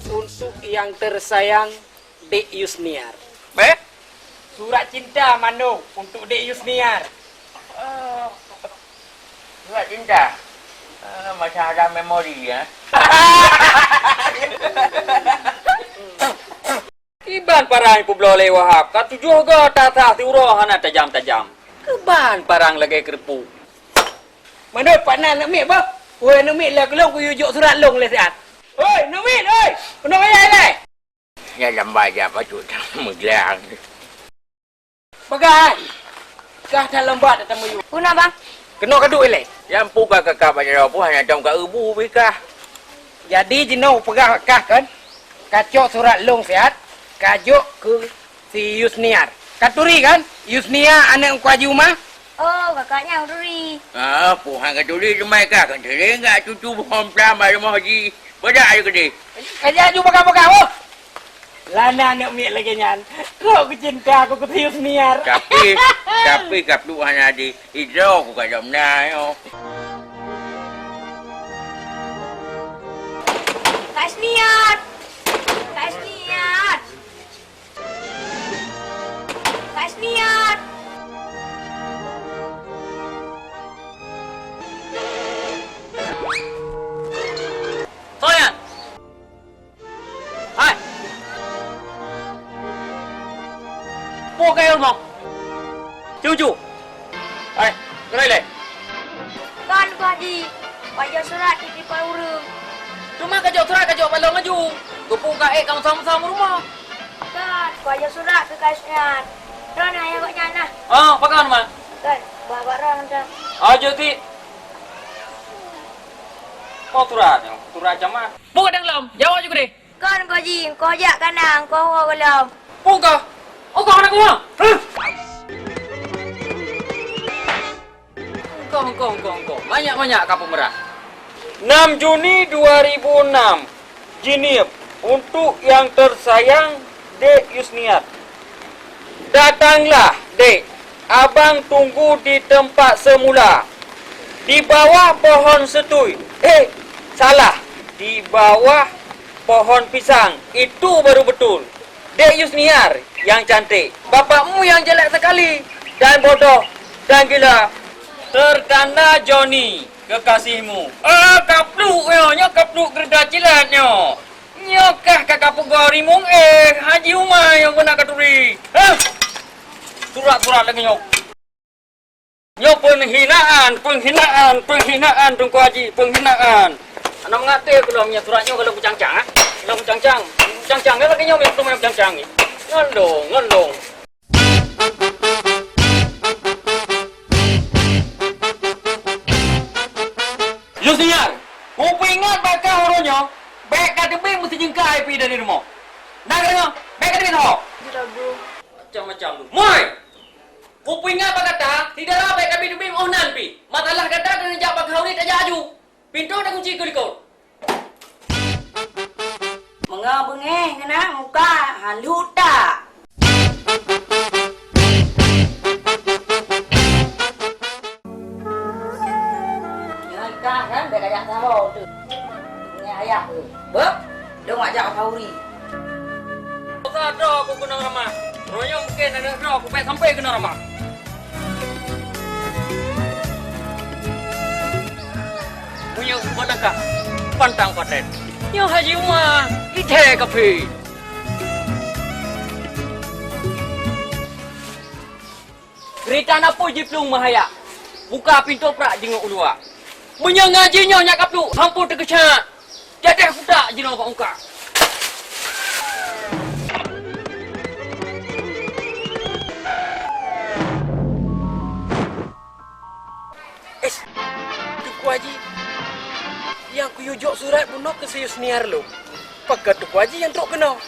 Untuk yang tersayang, Dek Yusniar. Beh? Surat cinta mandum untuk Dek Yusniar. Oh, surat cinta? Ah, macam ada memori, ya. Kiban parang peubloe lé Wahab, ka tujoh go that-that siuroe hana tajam-tajam. Kiban parang lagèe keureupuk. Mandum pat na aneuk miet boh. Woi aneuk miet, lé keulong kuyue jok surat lôn lé siat. Oi, aneuk miet, oi! Keunoe raya ilèe! Nyan lambat jak pacut meuglang. Peugah, ai! Kah that lambat that tamuyue. Peue na, Bang? Keunoe ka duek ilèe. Nyang peugah keu kah bak jaroe peue hana tom ka eubu bri kah. Jadi jinoe peugah kah kan, kacok surat lôn siat, kajok keu si Yusniar. Katuri kan? Yusniar aneuk Teungku Haji Uma? Oh, kakak nyan Ruri. Ah, peue han katuri teumai kah, kan sering gak cucu bohong pelan bak rumoh jih. Bedak aja gede. Kajak aju peugah-peugah, oh! Lana aneuk miet lagèe nyan, trok keucinta ku keu si Yusniar. Tapi, tapi ka pluek hana di, idroe ku ka jom na nyoe. Kak Yusniar! Kak Yusniar! Kak Yusniar! Soe nyan? Hai! Peue kayèe rumoh? Cucu! Hai, keurai lé! Kon, Teungku Haji, kajok surat keu ureueng. Teuma kajok surat kajok bak lôn laju. Keupeue ka ék ka meusaboh-saboh rumoh? Kon, kajok surat keu Kak Yusniar. Droeneuh ayah gobnyan nah. Oh, pakon, Ma? Kon, bah bak droeneuh. Oh, jeuet cit. Oh, surat nyoe, surat camat. Peue kadang lom? Jaweueb ju keudeh. Kon, Teungku Haji, engkoh jak kana, engkoh woe gohlom. Peue kah? Engkoh hana kuwoe? Huh! Engkoh, engkoh, engkoh, engkoh. Manyak-manyak ka peumeurah. Enam Juni dua ribu enam, Jeunieb, untuk yang tersayang, Dek Yusniar. Datanglah, Dek. Abang tunggu di tempat semula. Di bawah pohon setui. Eh, salah. Di bawah pohon pisang. Itu baru betul. Dek Yusniar yang cantik. Bapakmu yang jelek sekali. Dan bodoh. Dan gila. Tertanda Joni, kekasihmu. Ah, kapluk nyoe, nyoe kapluk keureuda cilat nyoe. Nyoe kah ka kapeugoe rimueng, eh, Haji Uma nyang beuna katuri. Hah? Surat-surat lagèe nyoe. Nyoe peunghinaan, peunghinaan, peunghinaan, Teungku Haji, peunghinaan. Hana meungaté keu lôn nyoe surat nyoe ka lôn kucang-cang, ah. Ka lôn kucang-cang. Kucang-cang, nyoe lagèe nyoe, nyoe kucang-cang nyoe. Ngon lôn, ngon lôn. Yusniar, kupeuingat bak kah uroe nyoe, bèk ka teubiet meusijeungkai pih dari rumoh. Na ka deungoe? Bèk ka teubiet ho. Macam-macam tu. Moi! Kupeuingat bak gata, si dara bèk ka teubiet-teubiet 'oh nan pih. Masalah gata keuneuk jak bak kah uroe tajak aju. Pintoe takunci keu likot. Meungoh beungéh keunan muka, han lheueh utak. Nyoe mungken aneuk droe kupék sampai keunoe rama. Meunyoe ubak langkah pantang paten. Nyoe Haji Uma, ithée kaphé. Geurita na peue jiplueng meuhaya. Buka pintoe prak jingok u luwa. Meunyoe ngaji nyoe nyak kapluk, hampôn teukeucak. Jadeh kutak jinoe bak muka. Eh, Teungku Haji, nyang kuyue jok surat bunoe keu si Yusniar lom. Pakon Teungku Haji nyang trok keunoe?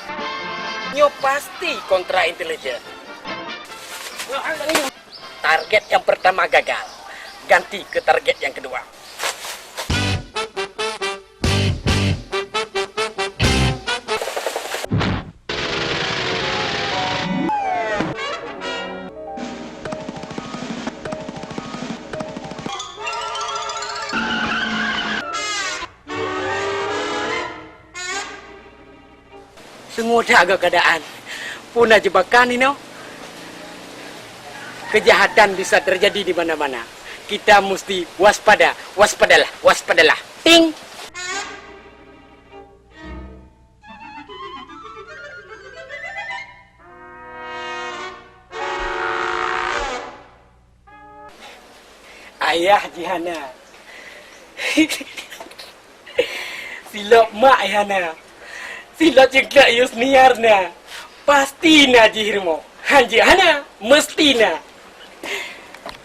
Nyoe pasti kontra intelijen. Target nyang peurtama gagal. Ganti keu target nyang keudua. Seungoh that keuadaan. Peue na jebakan inoe? Keujahatan bisa teujadi di mana-mana. Kita musti waspada, waspadalah, waspadalah. Ting! Ayah jih hana. Silop mak jih hana. Silop ceuklok Yusniar na. Pasti na jih rumoh. Hanjeuet hana, meuseuti na.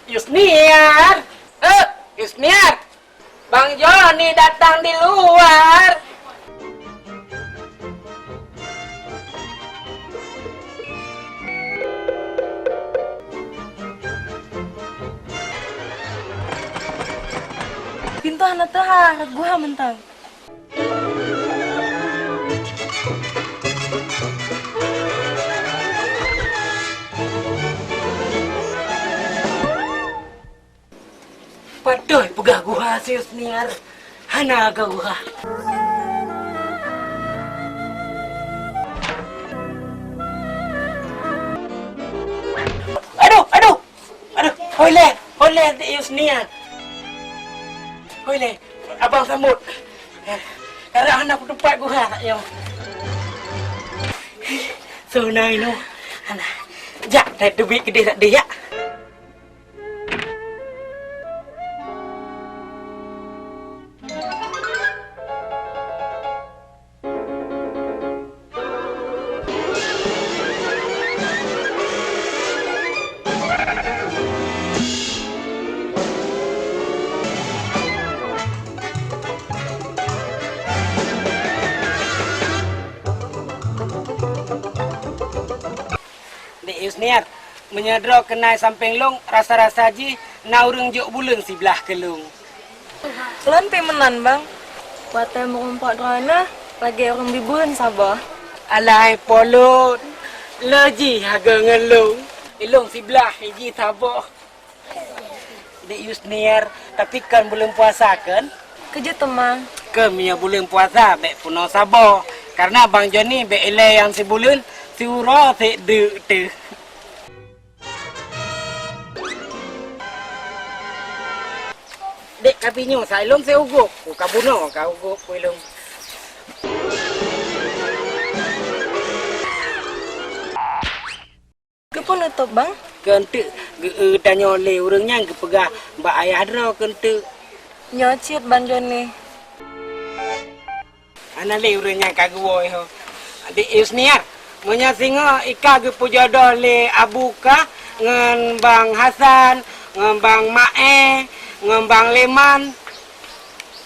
Yusniar! Eh, Yusniar! Bang Joni datang di luar. Pintoe hana teuhah, rot guha mantong. Padahai peugah guha si Yusniar hana geuguha. Aduh, aduh, aduh, hôi lé, hôi lé, Dek Yusniar. Hôi lé, abang sambot. Karena hana kuteumpat guha nyoe. Soe na inoe? Hana. Jak, tai teubiet keudeh dak deh, jak. Dek Yusniar, meunyoe droe keunai sampéng lôn, rasa-rasa jih na ureuëng jok buleuen siblah keu lôn. Lôn pih meunan, Bang. Watée meurumpok droeneuh, lagée ureuëng bi buleuen saboh. Alai po lôn, le jih hareuga ngon lôn. Ilôn siblah, jih saboh. Dek Yusniar, tapi kon buleuen puasa kon? Keujeuet teuma. Kon meunyoe buleuen puasa bék peunoh saboh, karena Bang Joni bék ilée nyang sibuleuen siuroe sek deuk teuh. Dek, tapi nyoe sa ilôn sek ugôp, ku ka bunoe ka ugôp ku ilôn. Keupeue neutôb, Bang? Keuneuk geu-eu tanyoe lé ureuëng nyan geupeugah bak ayah droe keuneuk. Nyoe cit Bang Joni. Hana lé ureuëng nyan ka geuwoe ho. Dek Yusniar, meunyoe singoh ika geupeujodoh lé Abu Kah ngon Bang Hasan, ngon Bang Maé, ngon Bang Leman,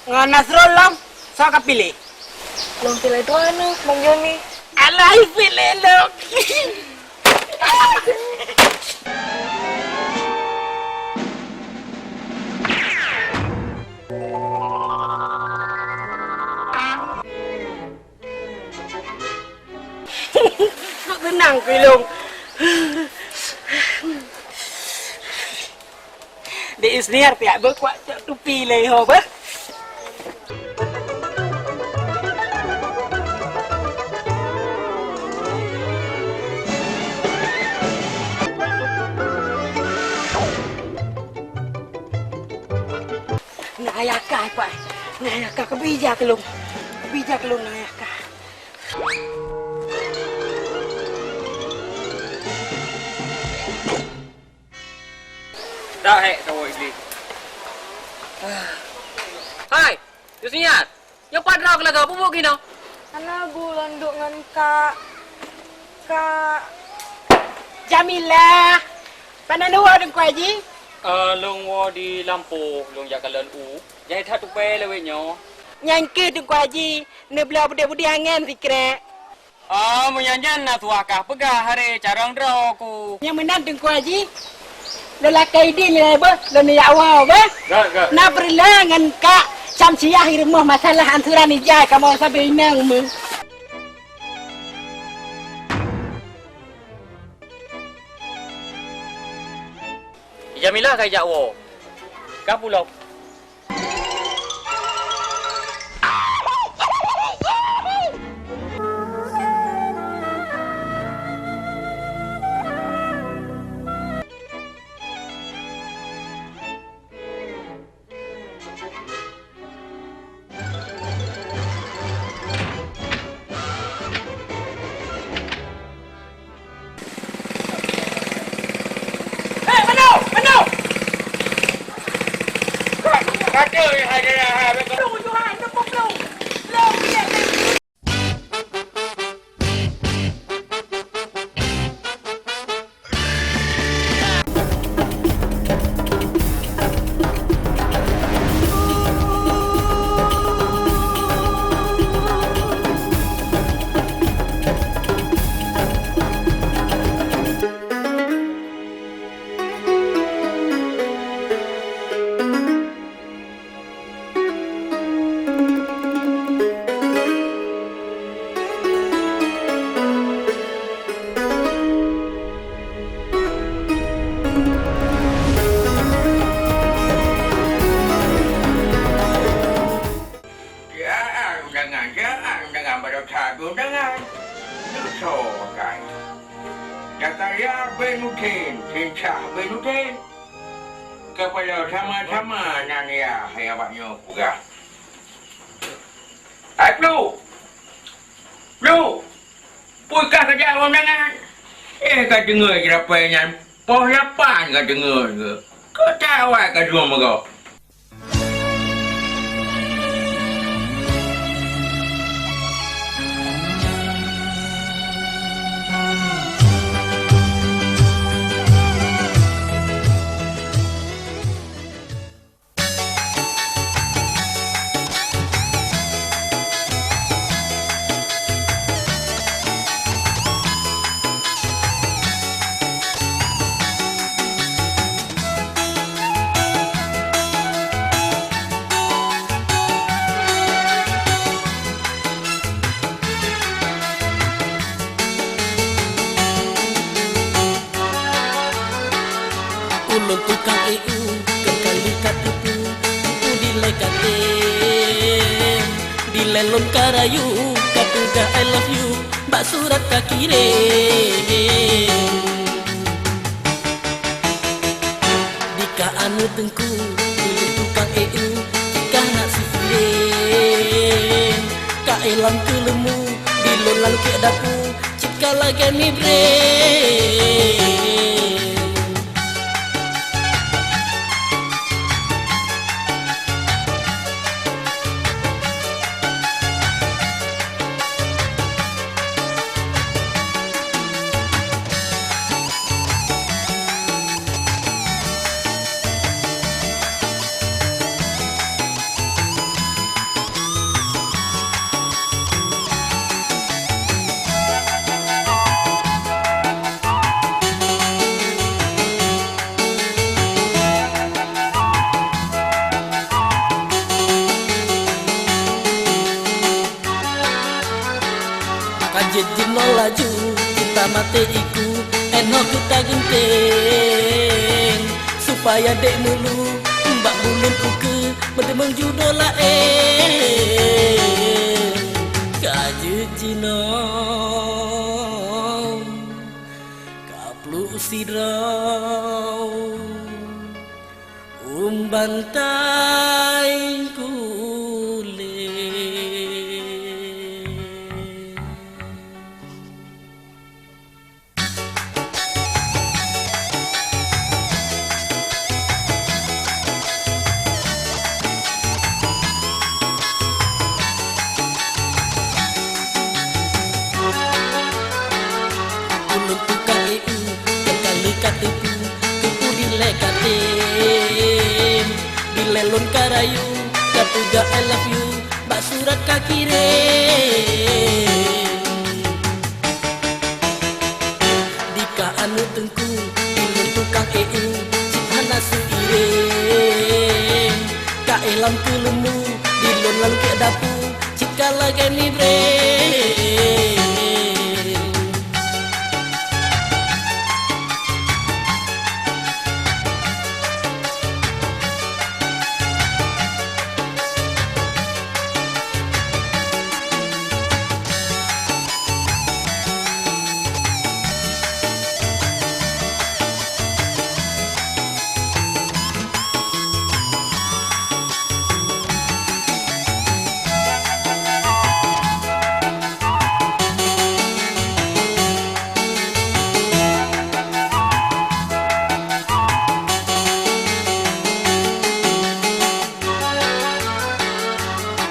ngon Nasrul lom, soe ka piléh? Lôn piléh droeneuh, Bang Joni. Alah, i piléh lôn. Seunang keu ilôn. Dek Yusniar piak beukuak cok tupi lé ho beuh. Ayah kah, Pak. Nah, ayah kah, keubija keu lôn. Keubija keu lôn, nah, ayah kah. Dak hek kawoe Iblih. Hai, Yusniat, nyoe pat droe keulaga, peue buet keunoe? Hana bu, lôn duek ngon Kak, Kak Jamilah. Pane neuwoe Teungku Haji? Eh, lôn woe di lampôh, lôn jak kalon u. Jai that tupée lawét nyoe. Nyan keuh Teungku Haji, neubloe beudé-beudé angén sikrek. Oh, meunyoe nyan na tuah kah peugah haré carông droe ku. Nyang meunan Teungku Haji, lôn lakée idin nilai beuh, lôn jak woe beuh. Göt, göt. Na peureulée ngon Kak Syamsiah i rumoh masalah ansuran ijai kamoe sabe inong meuh. Jamilah ka ijak woe. Ka pulang. Siat undangan, siat undangan, baro that undangan. Neusoe kai. Zakaria bin Udin, Syeh Bin Udin. Keupala sama-sama nan ya, hai abak nyoe peugah. Hai Plu! Plu! Peue kah keujak lom dangan? Eh, ka deungoe jeurapée nyan, poh lapan ka deungoe keu. Keu that awai ka dua meugoe. Ulôn tukang ék u, keu kali ka teupeue, u dilée ka tem. Dilée lôn ka rayu, ka tuga I love you, bak surat ka kirém. Di ka aneuk teungku, ulôn tukang ék u, cit ka na sikurém. Ka éh lam keuleumô, di lôn lam keuek dapu, cit ka lagée migraine. Ka jeuet jinoe laju, kita maté iku, 'oh noe kita geunteng. Supaya dek meulu, bak buleuen ukeue, meuteumeung judoe laén. Ka jeuet jinoe, ka pluek sidroe. Umbantai kulé. Ulôn tukang E U, nyang ka lheueh ka teupeu, teupeu dilèe ka tem. Dilèe lôn ka rayu, ka peugah I love you, bak surat ka kirém. Dikah aneuk teungku, ulôn tukang E U, cit hana seuirém. Ka éh lam keuleumbu, di lôn lam keudapu, cit ka lagèe migraine.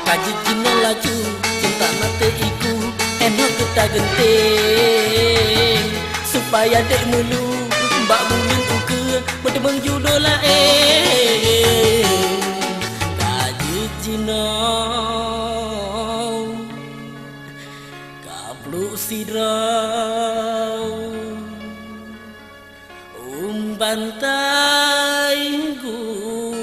Ka jeuet jinoe laju, cinta maté iku, 'oh noe keu ta geunteng. Supaya dek meulu, bak buleuen ukeue, meuteumeung judoe laén. Ka jeuet jinoe, ka pluek sidroe. Umbantai gulé.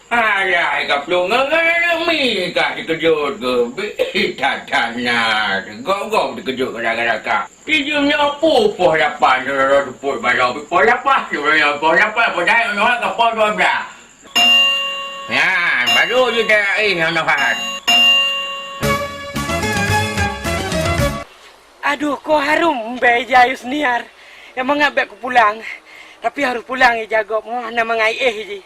Alah, ka plueng ngon aneuk mi ka teukeujot keuh. Bit that-that na, gob-gob teukeujot gara-gara ka. Di jeuem nyoe peue poh lapan, sidroe-droe seupôt baloe, poh lapan, sidroe-droe poh lapan, padahai nyoe ka poh dua blah. Nyan, baru jiteuka éh ngon Nohan. Aduh, kok harôm bèe ija Yusniar. Nyang mangat bèk kupulang. Tapi harôh pulang ija gob, hana mangat éh jih.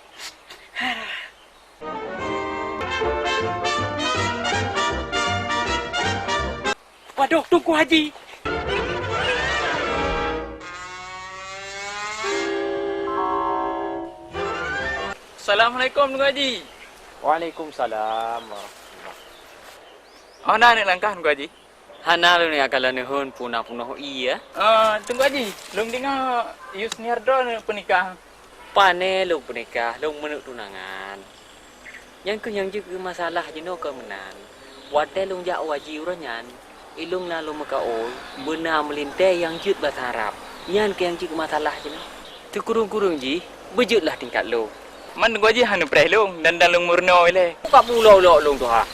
Waduh, Teungku Haji! Assalamualaikum, Teungku Haji. Waalaikumsalam warahmatullah. Oh, na aneuk langkah, Teungku Haji? Hana lôn jak kalon neuheun puna peunoh ié. Ah, Teungku Haji, lôn deungoe Yusniar droeneuh peunikah. Pané lôn peunikah, lôn meuneuk tunangan. Nyan kheueh nyang jeuet keu masalah jinoe keu meunan. Watèe lôn jak u haji uroe nyan, ilôn lam lôn meukaôi, beuna meulintèe nyang jeuet basa Arab. Nyan kheueh nyang jeuet keu masalah jinoe. Teukureueng-kureueng jih, beujeuet lah tingkat lôn. Man Teungku Haji hana preh lôn, dan, dan lôn meurunoe ilèe. Ka peuulok-ulok lôn tuha.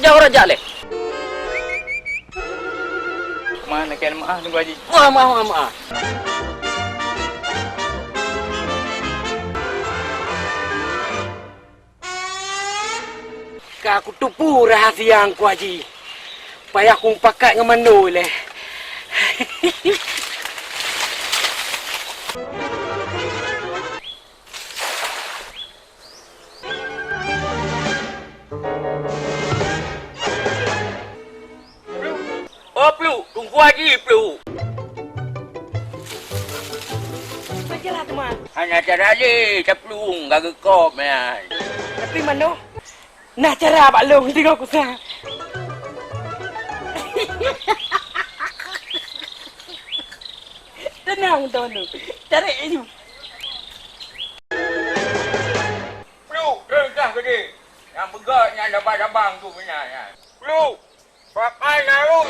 Jak uroe jak lé. Man, lakèe meu'ah Teungku Haji. Meu'ah, meu'ah, meu'ah, meu'ah. Ka kuteupeue rahsia Teungku Haji. Payah kupakat ngon Mano ilèe. Pluek! Oh, Pluek! Teungku Haji, Pluek! Bacalah teuma. Hana cara lé, taplueng ka geukop nyan. Tapi Mano, na cara bak lôn, deungö kusa. Teunang, Tonu. Tarek aju. Pluek, reungkah keudéh. Nyang peugöt nyan dabang-dabang tu meunan nyan. Pluek! Pakai na rhot?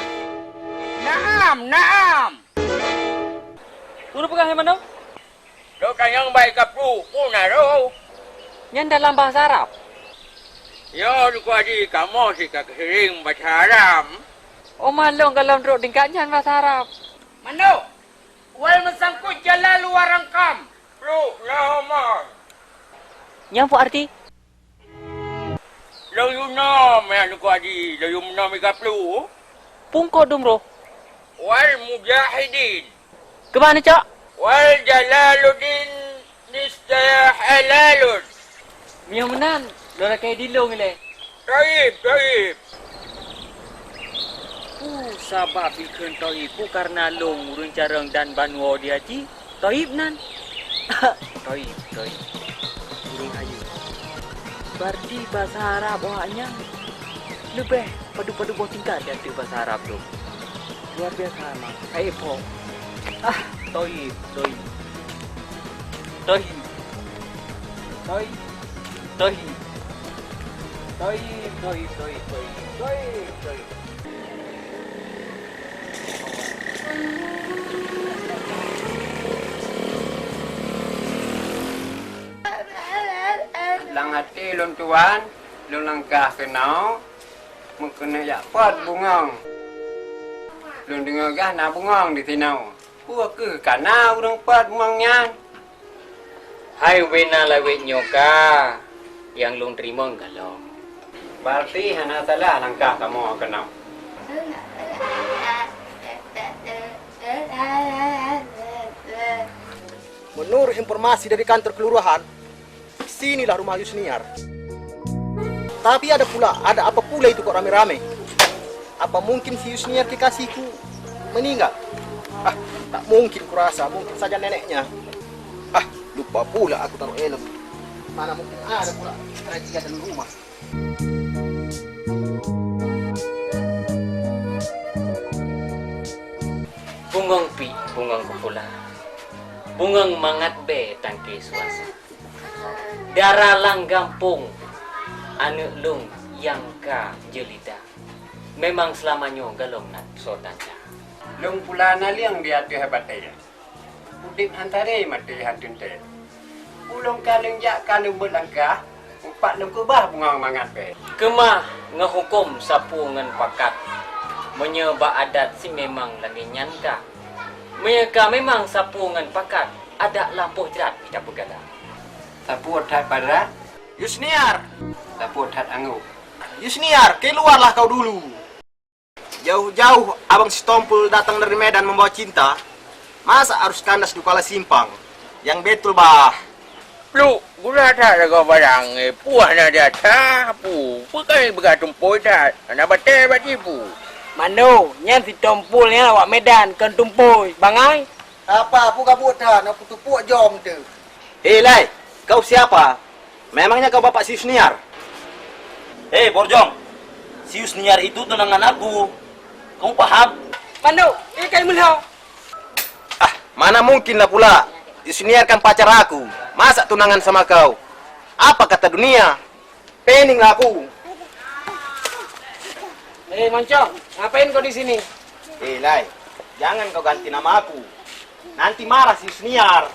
Naam, naam! Peue neupeugah nyan Mano? Lôn tanyong bak ka Pluek, peue na rhot? Nyan dalam bahasa Arab. Yo, Teungku Haji, kamoe sit ka geuhireuen bahasa Arab. Oma lôn goh lom trok tingkat nyan bahasa Arab. Mano? Wal meusangkot jalan luwa rangkam. Pluek, na ho mon. Nyan peue arti? Lôn yue nom, ya, Teungku Haji, lôn yue nom i Kaplu. Pungkot dum roh. Wal Mujahidin. Keuban, Cok? Wal Jalaluddin Nistaya Halalun. Meunyoe meunan, lôn lakèe dilông ilèe. Toib, toib. Uh, sabab ikheun toib, uh, kareuna lôn ureueng carông dan banwoe di aci, toib nan. Toib, toib. Ureueng ayu. Berarti basa Arab awaknyan leubeh padub-padub boh tingkat di ateueh basa Arab lôn. Luar biasa, Mang. Hai, po. Ah, toib, toib. Toib. Toib. Toib. Toib, toib, toib, toib. Toib, toib. Lam até lôn tuan, lôn langkah keunoe, meukeunong jak pôt bungöng. Lôn deungö gah na bungöng di sinoe. Peu kheueh ka na ureueng pôt bungöng nyan? Hai ubena lawét nyoe ka, nyang lôn teurimong galom. Berarti hana salah langkah kamoe keunoe. Menurut informasi dari kantor kelurahan, sinilah rumah Yusniar. Tapi ada pula, ada apa pula itu kok rame-rame? Apa mungkin si Yusniar kekasihku meninggal? Ah, tak mungkin kurasa, mungkin saja neneknya. Ah, lupa pula aku taruh helm. Mana mungkin ada pula razia dalam rumah. Bungöng pih, bungöng kupula. Bungöng mangat bèe tangke suasa. Dara lam gampông, aneuk lôn nyang ka jeulida. Memang seulama nyoe galom na soe tanda. Lôn pula na lieng di ateueh batèe. Udép han taré maté han teuntèe. Ulôn ka lôn jak ka lôn beuet langkah, upat lôn keubah bungöng mangat bèe. Keumah ngon huköm sapeue ngon pakat, meunyoe bak adat si memang lagèe nyan ka. Meunyoe ka memang sapeue ngon pakat, adat lampôh jrat kita peugala. Sapeue that padra? Yusniar! Sapeue that anggô? Yusniar, keluarlah kau dulu! Jauh-jauh abang si Tompul datang dari Medan membawa cinta, masa harus kandas di Kuala Simpang? Yang betul, bah. Pluk, gula that lagoe barang, eh, puah na di atra, pu. Peue keuh beugah tumpôi that, hana batèe bak jipu. Mano, nyan si Tompul nyan awak Medan, kon tumpôi, bangai. Apa, peue ka buet that, na kuteupok jom teuh. Hei, Lai, kau siapa? Memangnya kau bapak si Yusniar? Hei, Borjong, si Yusniar itu tunangan aku. Kamu paham? Mano, eh, kai meulhö. Ah, mana mungkin lah pula. Yusniar kan pacar aku. Masa tunangan sama kau? Apa kata dunia? Pening lah aku. Eh, Mancong, ngapain kau di sini? Eh, Lai, jangan kau ganti nama aku. Nanti marah si Yusniar.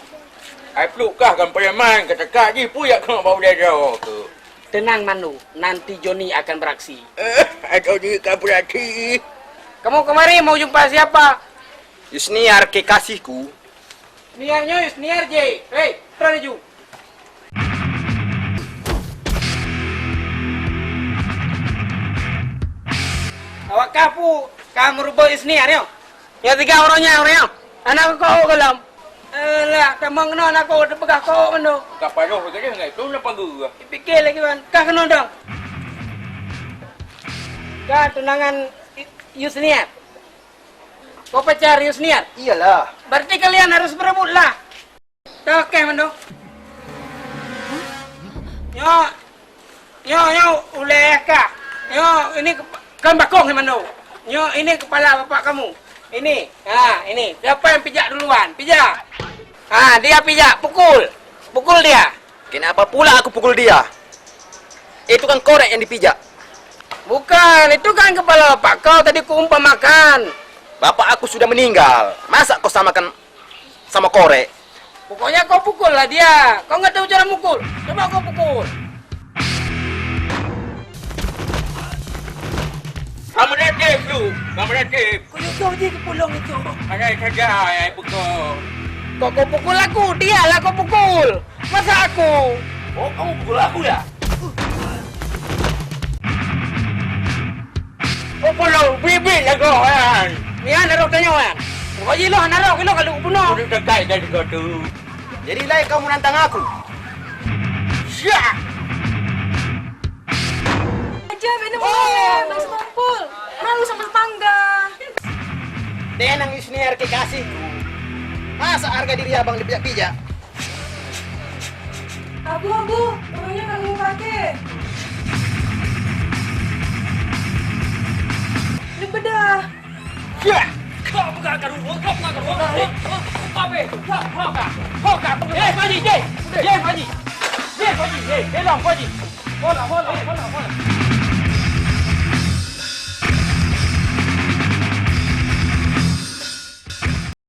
Hai Pluk kah kan preman, kata kak jih, peue yak keunoe bak udée droe keuh. Tenang, Manu, nanti Joni akan beraksi. Eh, atau Joni akan beraksi. Kamu kemari mau jumpa siapa? Yusniar kekasihku. Niar nyoe, Niar jih. Hei, troh laju. Awak kah pu ka meureubeut Yusniar nyoe? Nyoe tiga uroe nyan, uroe nyoe. Aneuk keuh gohlom. Alah, tamong keunoe aneuk keuh teupeugah keuh mandum. Ka paloh lagèe nyan, itu na pageue. Dipike lagèe nyan. Kah keunoe dong. Kah tunangan Yusniar. Kau pacar Yusniar? Iyalah. Berarti kalian harus berebut lah. Toke mandum. Nyoe, nyoe, nyoe ulèe kah. Nyoe ini kep-, kan bakong mandum. Nyoe ini kepala bapak kamu. Ini, ha, ini. Siapa yang pijak duluan? Pijak. Ha, dia pijak, pukul. Pukul dia. Kenapa pula aku pukul dia? Itu kan korek yang dipijak. Bukan, itu kan kepala bapak kau tadi kuumpamakan. Bapak aku sudah meninggal. Masa kau samakan sama korek? Pokoknya kau pukullah dia. Kau nggak tahu cara mukul. Coba kau pukul. Kamu reatif lu, kamu reatif. Kuyusoh jih keu pulông itu. Pandai saja, hai pukul. Kok kau pukul aku, dialah kau pukul. Masa aku? Oh, kamu pukul aku ya? Peue pula bit-bit lagoe nyan? Nyan na roh tanyoe nyan. Pokok jih lôn hana roh, keu lôn ka lôn bunoe. Udah dekat dah dekat tu. Jadi, ilai kamu menantang aku? Syak! Aja bina malu, bang sekumpul. Malu sama tetangga. Deh nang isni harga kasih. Masa harga diri abang dipijak-pijak? Abu, abu, burungnya kamu pakai. Ini bedah. Yah! Kau bukan karu, kau bukan karu. Apa? Kau, kau, kau, kau. Eh, Haji, Jai. Jai, Haji. Jai, Haji, Jai. Belong, Haji. Bola, bola, bola, bola.